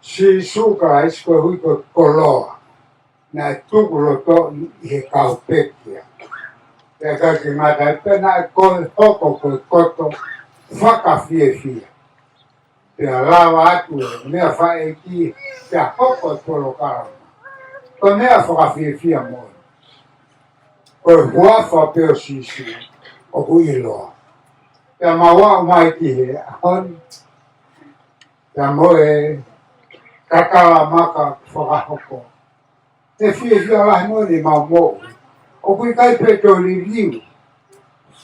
Sīsū Kalaisi koeʻuhi ko e koloa. Naʻe tuku loto ʻi he kau pekia. Pea ʻikai ke ngata ai pē naʻe ko e hoko ko e koto fakafiefia. Pea lava atu e meʻa fakaʻeiki, pea hoko e polokalama. Ko e meʻa fakafiefia moʻoni. Ko e huafa pē ʻo Sīsū ʻoku ʻiloa. Pea mau aʻu mai ki he ʻaho ni. Pea mo e tatala maka fakahoko. He fiefia lahi moʻoni ʻemau moʻui. ʻOku ʻikai pē toe liliu.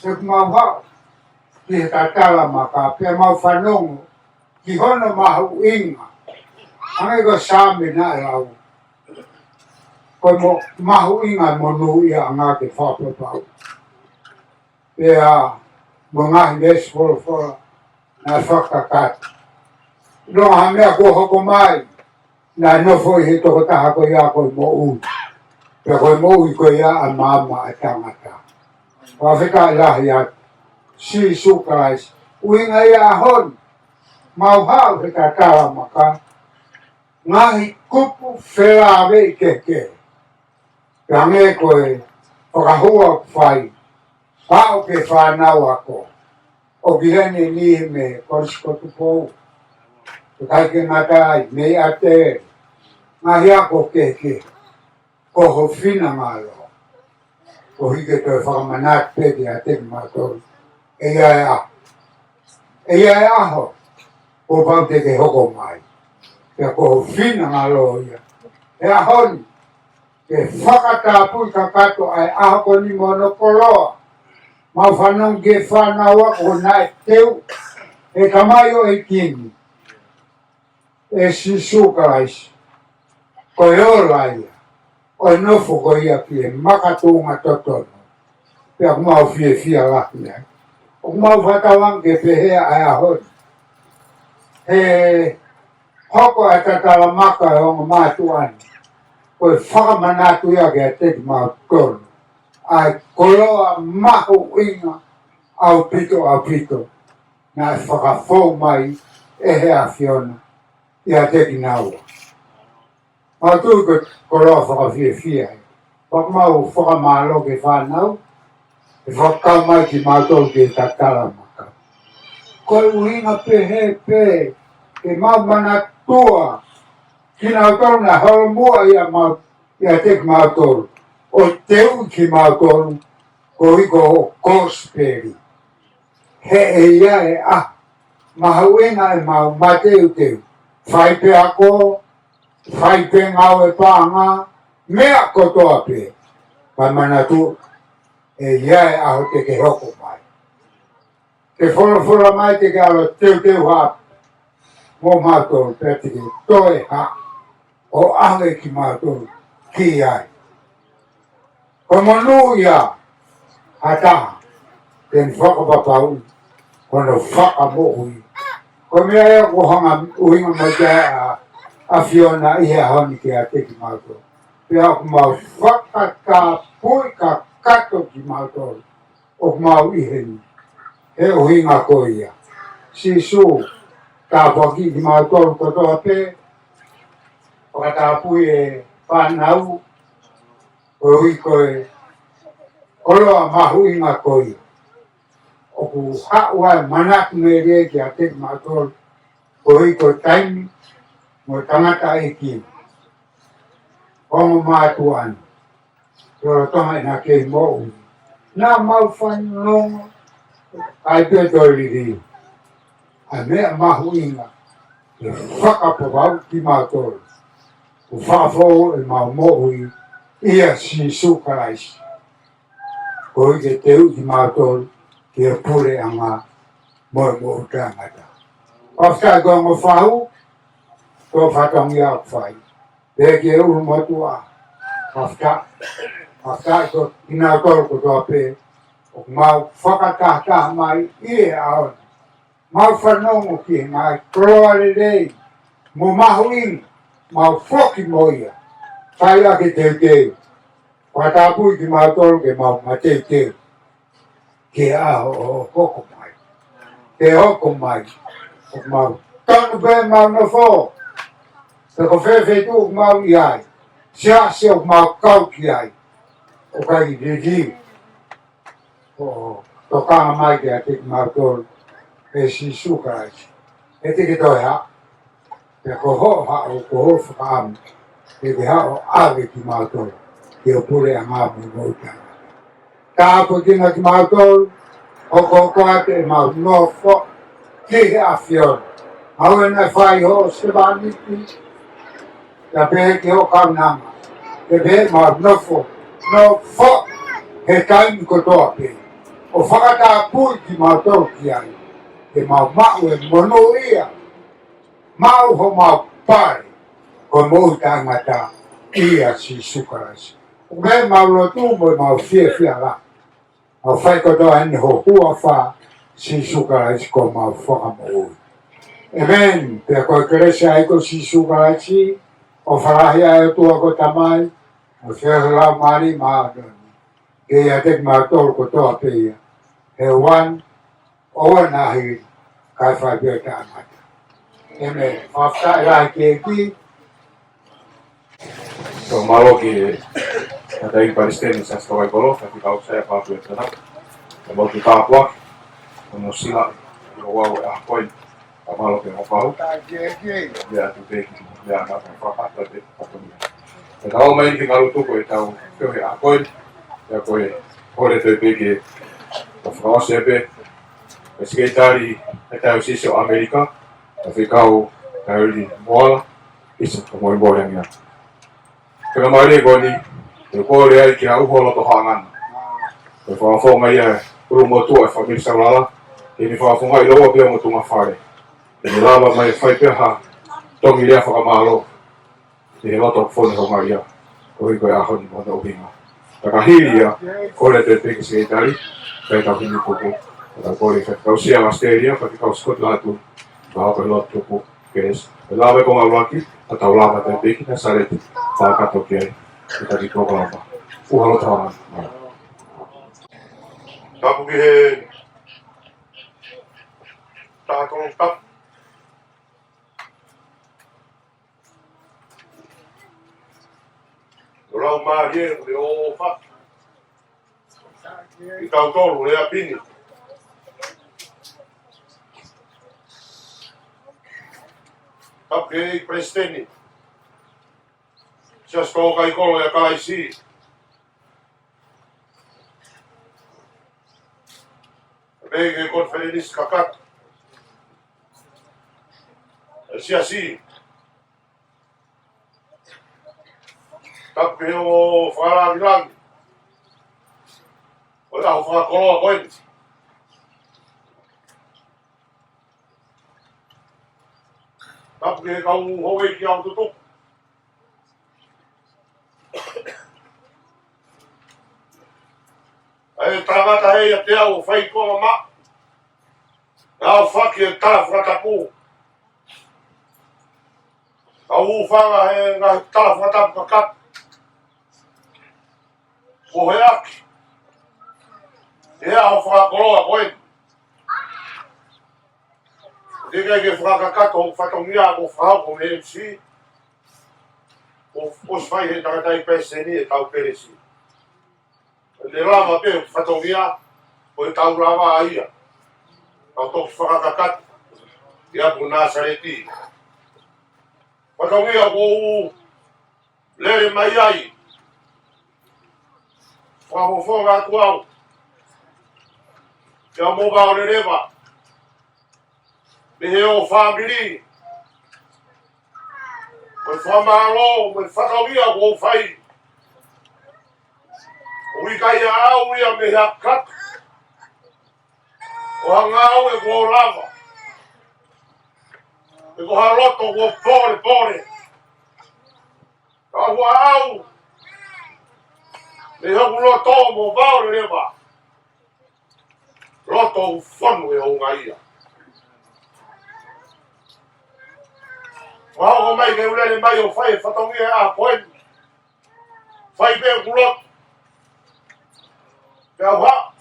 He ʻoku mau haʻu ki he tatala maka pea mau fanongo ki hono mahuʻinga. Hangē ko e Saame naʻe lau. Ko e mo-, mahuʻinga e monūʻiaʻanga ke fakapapau. Pea mo e ngaahi veesi folofola naʻe fakakakato. ʻIlonga ha meʻa kuo hoko mai, naʻe nofo ʻi he tokotaha ko ia ko e moʻui. Pea ko e moʻui ko ia ʻa e maama ʻa e tangata. Fakafetaʻi lahi atu Sīsū Kalaisi. ʻUhinga ia ʻaho ni, mau haʻu he tatala maka, ngaahi kupu felāveʻi kehekehe. Pea hangē ko e fakahua ʻoku fai, haʻu ki he fānau ako. ʻOku ʻi heni e niʻihi mei Kolisi ko Tupou. ʻIkai ke ngata ai, mei ʻAtele. Ngaahi ako kehekehe. Ko ho finangalo. Koeʻuhi ke toe fakamanatu pē kiate kimautolu. ʻE ʻi ai e ʻaho. ʻE ʻi ai e ʻaho. Kuo pau te ke hoko mai. Pea ko ho finangalo ia. He ʻaho ni. Ke fakatapui kakato ʻa e ʻaho ko eni mo hono koloa. Mau fanongo ki he fānau ako naʻe teu ʻe he tamaioʻeiki ni, ʻe Sīsū Kalaisi. Ko e ola ia ʻo e nofo ko ia ki he makatuʻunga totonu. Pea ʻoku mau fiefia lahi ai. ʻOku mau fakatauange ke pehē ʻa e ʻaho ni. He hoko ʻa e tatala maka ʻa e ongo mātuʻa ni, ko e fakamanatu ia kiate kimautolu ʻa e koloa mahuʻinga ʻaupito, ʻaupito naʻe fakafou mai ʻe he ʻAfiona ʻiate kinaua. Mau tui ko e koloa fakafiefia ia. Pea ʻoku mau fakamālō ki he fānau ʻe fakakau mai kimautolu ki he tatala maka. Ko e ʻuhinga pehē pē ke mau manatua kinautolu naʻe holomuʻa ʻia mau, ʻiate kimautolu, ʻo teuʻi kimautolu koeʻuhi ko e kosipeli. He ʻe ʻi ai e ʻaho mahuʻinga ʻemau mateuteu. Fai pē ako, fai pē ngāue paʻanga, meʻa kotoa pē. Kae manatu, ʻe ʻi ai e ʻaho te ke hoko mai. Ke folofola mai te ke ʻalu ʻo teuteu hake mo mautolu pea te ke toe hake ʻo ʻave kimautolu ki ai. Ko e monūʻia ha taha, te ne fakapapauʻi hono fakamoʻui. Ko e meʻa ia ʻoku hanga ʻuhinga mai ki ai ʻa e ʻAfiona ʻi he ʻaho ni kiate kimautolu. Pea ʻoku mau fakatapui kakato kimautolu ʻoku mau ʻi heni. He ʻuhinga ko ia. Sīsū, tāpuakiʻi kimautolu kotoa pē, fakatapui e fānau, koeʻuhi ko e koloa mahuʻinga ko ia. ʻOku haʻu ai e manatu melie kiate kimautolu, koeʻuhi ko e taimi mo e tangataʻeiki, ongo mātuʻa ni, lolotonga ʻena kei moʻui. Naʻa mau fanongo, ʻikai pē toe liliu. ʻA e meʻa mahuʻinga, ke fakapapauʻi kimautolu ʻoku fakafou ʻemau moʻui ʻia Sīsū Kalaisi. Koeʻuhi ke teuʻi kimautolu ki he puleʻanga mo e moʻui taʻengata. Fakafetaʻi ki he ongo fahu, ko e fatongia ʻoku fai. Pea ki he ʻulumotuʻa, fakafetaʻi. Fakafetaʻi ko kinautolu kotoa pē ʻoku mau fakatahataha mai ʻi he ʻaho ni. Mau fanongo ki he ngaahi koloa lelei mo mahuʻinga, mau foki mo ia. Fai ʻaki e teuteu. Fakatapui kimautolu ke mau mateuteu ki he ʻaho ʻoku hoko mai. Ke hoko mai, ʻoku mau tanu pē mau nofo. Pe ko fē feituʻu ʻoku mau ʻi ai, siasi ʻoku mau kau ki ai, ʻoku ʻikai liliu. ʻO tokanga mai kiate kimautolu ʻe Sīsū Kalaisi. He te ke toe haʻu, pea ko hoʻo haʻu, ko hoʻo fakaʻamu, te ke haʻu ʻo ʻave kimautolu ki ho puleʻanga mo e moʻui taʻengata. Tāpuekina kimautolu, hokohoko atu ʻemau nofo ki he ʻAfiona. Mau ena fai hoʻo sevāniti, pea pehē ki hoʻo kaunanga, pea pehē mau nofo, nofo he taimi kotoa pē, ʻo fakatapui kimautolu ki ai, ke mau maʻu e monūʻia, maʻu homau pale, ko e moʻui taʻengata ʻia Sīsū Kalaisi. Ko e meʻa ʻemau lotu mo ʻemau fiefia lahi. Mau fai kotoa eni ho huafa, Sīsū Kalaisi ko homau Fakamoʻui. ʻĒmeni. Pea ko e kelesi ʻa e ʻEiki ko Sīsū Kalaisi, ʻofa lahi ʻa e ʻOtua ko e Tamai, mo e feohi ʻa e Laumālie Māʻoniʻoni, ke ʻiate kimautolu kotoa pē ia, he ʻoua naʻa hili, kae fai pē ʻo taʻengata. ʻĒmeni. Fakafetaʻi lahi ki he ʻEiki. Mālō ki he Tangataʻeiki Palesiteni ʻo e Siasi Fakakoloa, Faifekau Saia Pāpui Tanaka, ʻemau tuku tāpuaki, ʻemau sila, ʻi he ʻaho ko eni, ʻa mālō ki he ʻOtua. Ia atu pē ki, ia atu pē ki, fakapapau pē, fakapapau. Pea tau ō mai ki he ngaahi tuku ʻetau feohi ʻaho ko eni, ia ko e kole atu pē ki he, ʻo fakaʻosi pē, ʻe Sekelitali ʻa e Taiosisi ʻo ʻAmelika, Faifekau Taeli Moala, ʻisa ka moʻui moʻui ange. Pea mālie ko eni, ʻe kole ai ke ʻuha loto hoʻo ʻāngana. Ko e fakafofonga ia ʻulumotuʻa e fāmili Saulala, ke ne fakafofongaʻi lōua pea mo e tuʻunga fale. Ke ne lava mai fai pē ha tongi lea fakamālō. Ke he loto fonu hoʻo ngaahi ʻaho. Ko e ʻuhi ko e ʻaho ni mo hono ʻuhinga. Pea ka hili ia, kole atu pē ki he Sekelitali, pea tau himi pupu. Pea tau kole ki he Faifekau Sia ʻAositelēlia, Faifekau Scott Latu, pea ʻoku lotu pupu. Yes. Pea lava e konga ʻuluaki, pea tau lava atu pē ki Nāsaleti, fakakātoa ki ai, ki he taki polokalama. ʻUha loto hoʻo ʻāngana. Tapu ki he taha tolu tapu. Ko e Laumālie, ko e ʻofa. ʻI he tautolu, ʻi he ʻapi ni. Tapu ki he Palesiteni. Siasi Tōkaikolo ʻia Kalaisi. Pea ki he konifelenisi kakato ʻa e Siasi. Tapu ki he ongo fakalāngilangi ʻo e ʻaho fakakoloa ko eni. Tapu ki he kau houʻeiki ʻaho tutuku. ʻE tangata he ʻiate au ʻo fai ko mama. Naʻa ku faki e tala fakatapu. Ka u fanga he ngaahi tala fakatapu kakato. Ko e ʻaki. ʻE ʻaho fakakoloa ko eni. Ke kai ke fakakakato hoku fatongia ko e fakahoko mei he M C. Ko e ʻosi fai he tangataʻeiki palesiteni ʻetau kelesi. ʻE lava pē hoku fatongia, ko e tau lava ia. Tau toki fakakakato. ʻIa ko Nāsaleti. Fatongia ko u lele mai ai. Fakafofonga atu au. Ke u mo vao leleva. Mei he ʻo fāmili. Mo e fakamālō, mo e fatongia ko u fai. ʻOku ʻikai ʻaʻau ia mei he ʻakakaka. Ko ha ngāue ko u lava. Pe ko ha loto ko u pōlepole. Ka ʻoku ʻaʻau. Mei hoku loto mo vao leleva. Loto ʻoku fonu e ʻuhinga ia. Mahalo ko mai ke u lele mai ʻo fai e fatongia ʻa ko eni. Fai pē ʻeku loto. Pea u haʻu.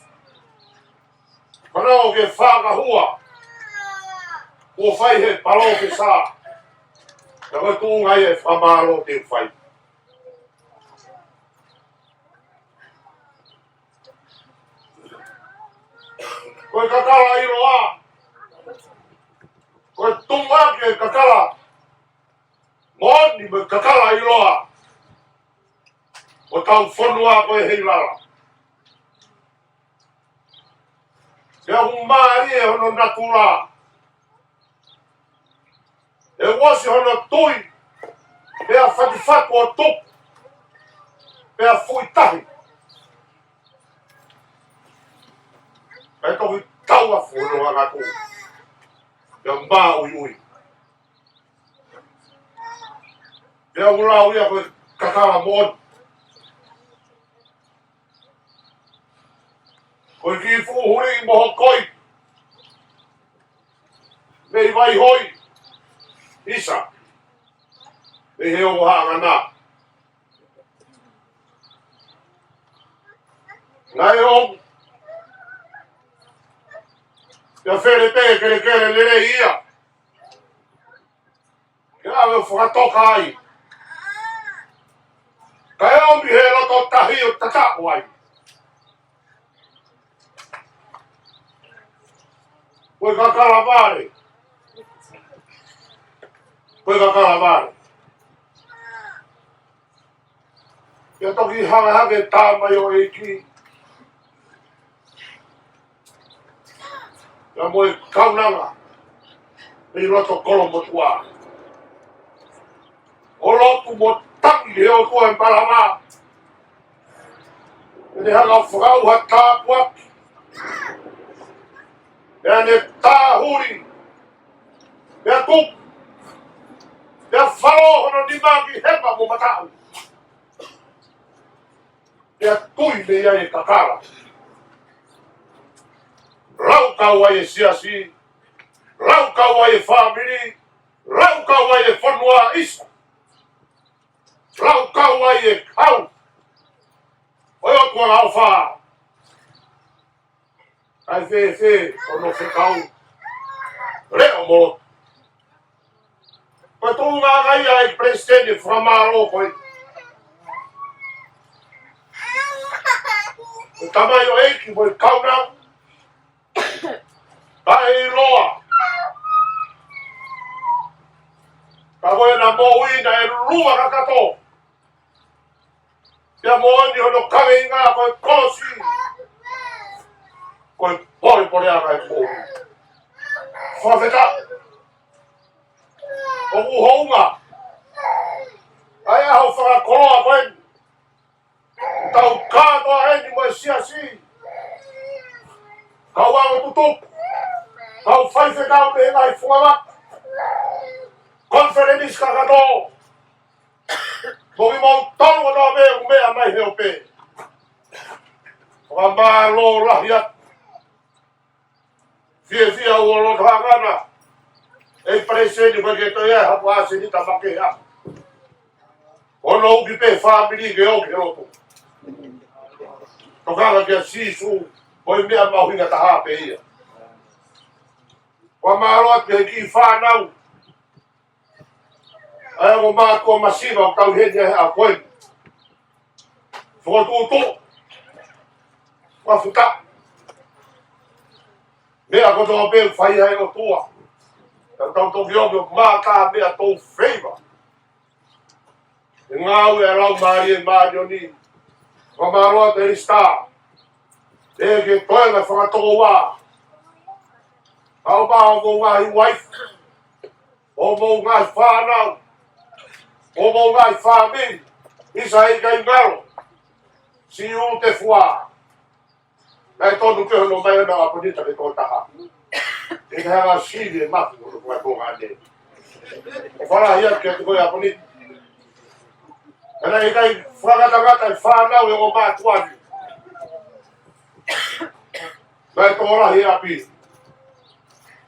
Fanongo ki he fakahua. Kuo fai he palōfesa. Ka ko e tuʻunga ia e fakamālō te u fai. Ko e kakala ʻiloa. Ko e tuʻuaki e kakala moʻoni mo e kakala ʻiloa ʻo hotau fonua ko e Heilala. Pea ʻoku mālie hono natula. ʻE uosi hono tui, pea fatifatu ʻo tupu, pea fuʻu tahi. Pea toki tauafu hono angatui, pea māuiui. Pea ʻoku lau ia ko e kakala moʻoni. Ko e kiʻi fuʻu huli mo hokoi mei Vaihoi, ʻisa, mei he ongo haʻangana. Naʻe ʻomi ia fele pē kelekele lelei ia ke ʻave ʻo fakatoka ai. Kae ʻomi he loto tahi ʻo tataʻo ai. Ko e kakala vale. Ko e kakala vale. Pea toki hanga hake tama ʻo e ʻEiki ia mo e kaunanga mei loto Kolomotuʻa, ʻo lotu mo tangi he ʻOtua ʻi he malanga. Pea ne hanga ʻo fakaʻuha tāpuaki. Pea ne tāhuli. Pea tupu. Pea falo hono nima ki hepa mo mataʻu. Pea tui mei ai e kakala. Laukau ai e siasi. Laukau ai e fāmili. Laukau ai e fonua, ʻisa. Laukau ai e kau ʻo e ʻOtua ʻofa. ʻAi fēfē hono fekau leʻo mo lotu. Ko e tuʻunga ia ʻa e palesiteni fakamālō ko ē, ko e tamaioʻeiki mo e kaunanga taʻeʻiloa. Ka ko ʻena moʻui naʻe lua kakato. Pea moʻoni hono kaveinga ko e kolosi. Ko e polepoleʻanga e moʻui. Fakafetaʻi. ʻOku hounga ʻa e ʻaho fakakoloa ko eni. Tau kātoa eni mo e siasi, kau ako tutuku, kau faifekau mei he ngaahi fungavaka, konifelenisi kakato, mo kimoutolu kotoa pē ʻoku meʻa mai he ope. Fakamālō lahi atu. Fiefia ʻa e loto hangana ʻe he palesiteni ko ē ke toe ʻai haʻaku ʻasenita makehe. Hono uki pē fāmili ke ō ki he lotu. Tokanga kia Sīsū, ko e meʻa mahuʻinga taha pē ia. Fakamālō atu ki he kiʻi fānau ʻa e ongo mātuʻa masiva ʻoku tau ʻi heni he ʻaho ko eni. Fokotuʻutuʻu. Fakafetaʻi. Meʻa kotoa pē ʻoku fai ʻe he ʻOtua. Tau tau toki ō ki he mātā meʻa tou feiva. ʻE ngāue ʻa e Laumālie Māʻoniʻoni. Fakamālō atu ʻElisita. ʻEiki, toe ngaahi fakatokoua. Kau pā ʻo ngaahi uaifi, ʻo mo ngaahi fānau, ʻo mo ngaahi fāmili, ʻisa ʻikai ngalo, siʻi ʻulu te fua. Naʻe tonu ke hono mai ʻena ʻaponita ke tō taha. ʻE te hanga sivi e mafi ʻo fua tō ngane. ʻO falahi atu ke te koe ʻaponita. Naʻe ʻikai fakangatangata e fānau ʻo e ongo mātuʻa ni. Naʻe tō lahi e ʻapi.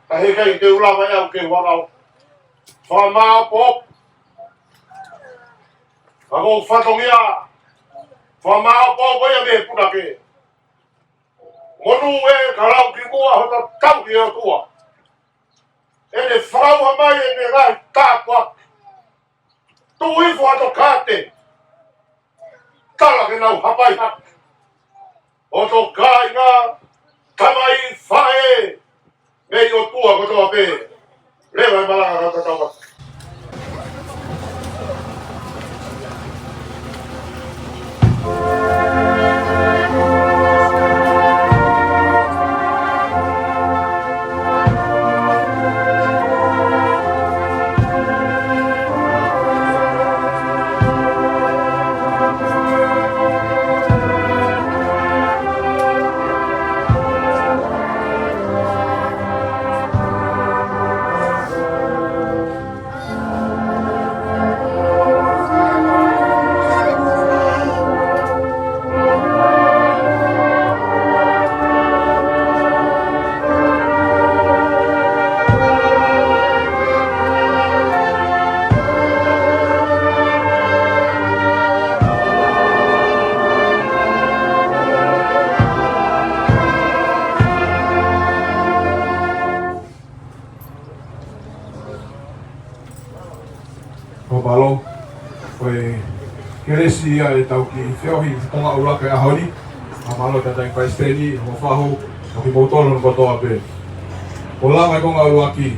Ka heʻikai te u lava ʻe au ke u hanga ʻo fakamāopoopo. Ka ko e fatongia, fakamāopoopo ia mei he punake. Monū ē ka lau ki muʻa hoto tauhi e ʻOtua. ʻEne fakaʻuha mai ʻene ngaahi tāpuaki. Tuʻu hifo ʻa e kaate. Tala ke nau hapai hake. ʻO e kāinga, tamai, faʻē, mei he ʻOtua kotoa pē. Pea mai malanga ka tau. Ko e mālō, ko e kelesi ia ʻetau kiʻi feohi konga ʻuluaki ʻo e ʻaho ni. Fakamālō ki he Tangataʻeiki Palesiteni, Hoʻo Fahu, mo kimoutolu hono kotoa pē. Kuo lava e konga ʻuluaki,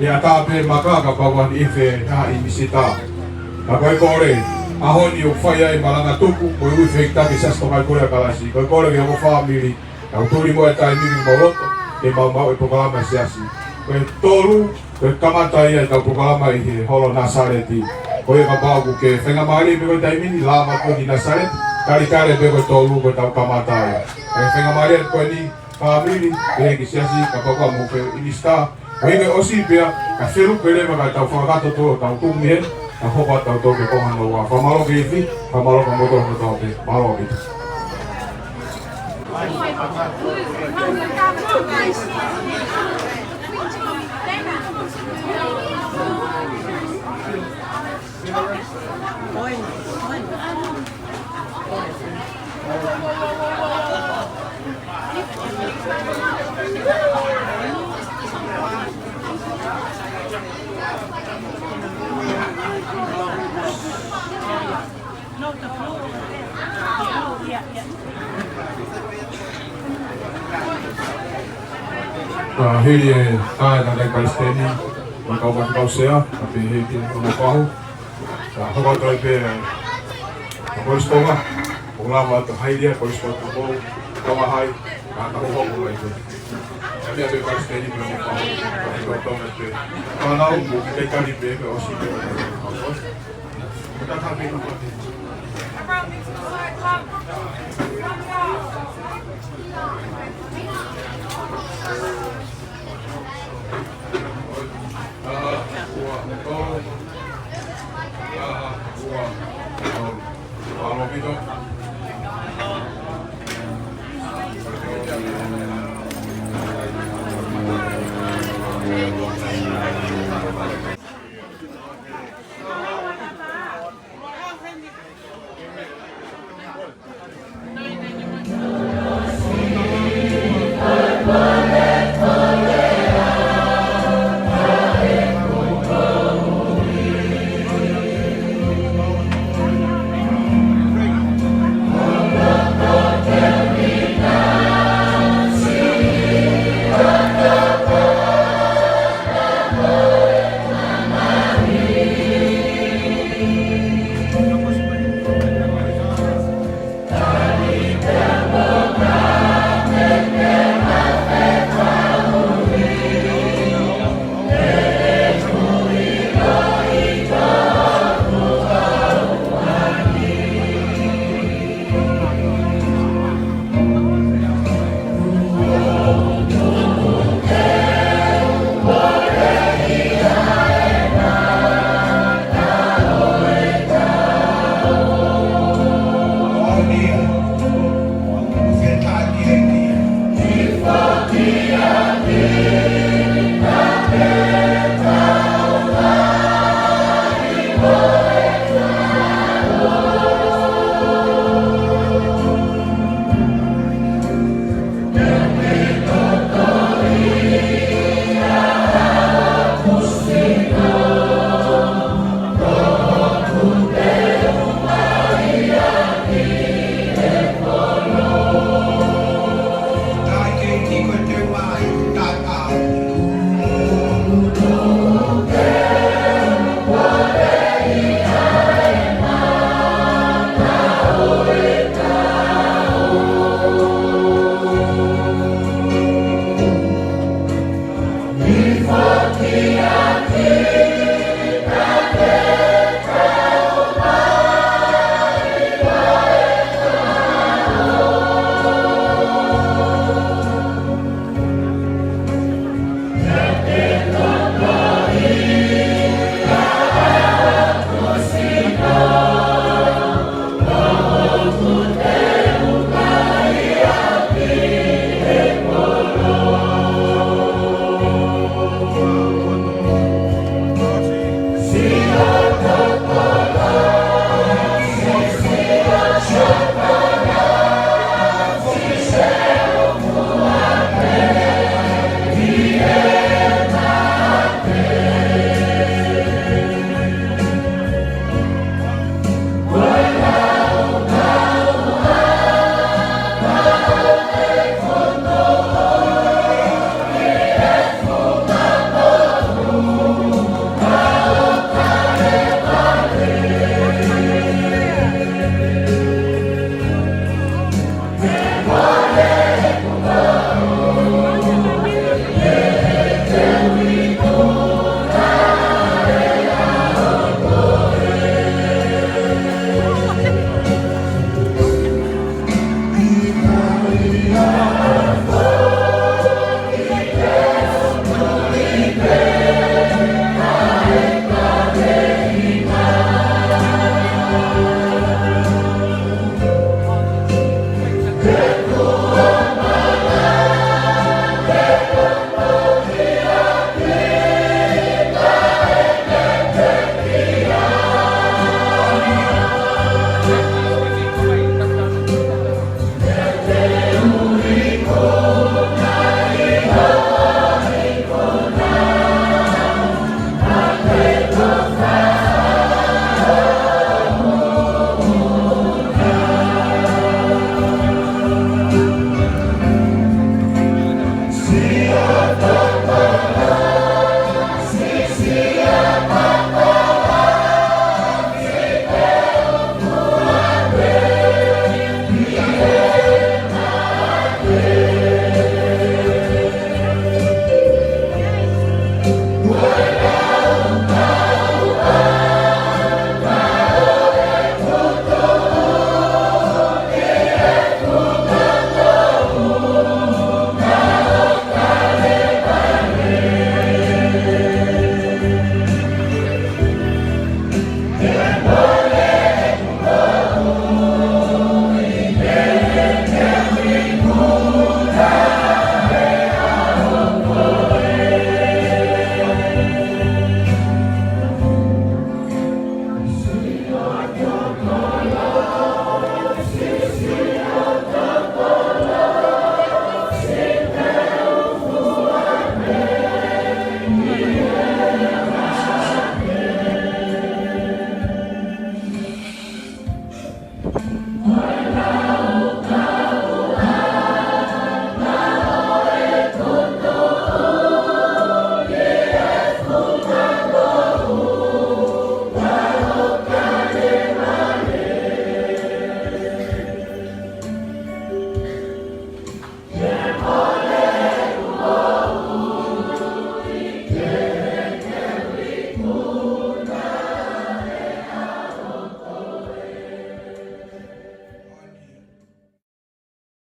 ʻe ʻatā pē maka kapau ʻoku ʻi ai ha niʻihi ʻe haʻi misita. Ka ko e kole, ʻaho ni ʻoku fai ai e malanga tuku, mo e ui fehikitaki Siasi Tokaipoʻuli ʻa Kalasi. Ko e kole ki hoʻomou fāmili, ʻoku tuli mo e taimi ni mo loto, ke maumauʻi e polokalama ʻa e Siasi. Ko e tolu, ko e kamata ia ʻetau polokalama ʻi he holo Nasaleti. Ko ia kapau ʻoku ke faingamālie pē ko e taimi ni, lava koe ki Nasaleti, talitali pē ko e tolu ko ʻetau kamata ia. Ko e faingamālie ko eni, fāmili, pehē ki he Siasi, kapau ʻoku mou fie misita. Ko ia ke ʻosi pea, ka felu pē leva ka tau fakakakato ʻo tau tuku mei heni, ka hoko atu ʻo tau toki konga hono ua. Fakamālō ki he ifi, fakamālō kimoutolu hono tau pē. Mālō ʻaupito. Ka hili e tā e Tangataʻeiki Palesiteni, mo e kau faifekau sea, ka pehē ki he Hoʻo Fahu. Ka hoko atu ai pē, ʻa Kolisi Tonga, ʻo lava atu ʻo haili ʻa Kolisi Tonga, ʻo Tonga Hai, ka ka hohoko mai pē. Ka meʻa pē Palesiteni mo e Hoʻo Fahu, ka hoko atu ai pē. Ka nau mo ke kai kani pē, pea ʻosi pē.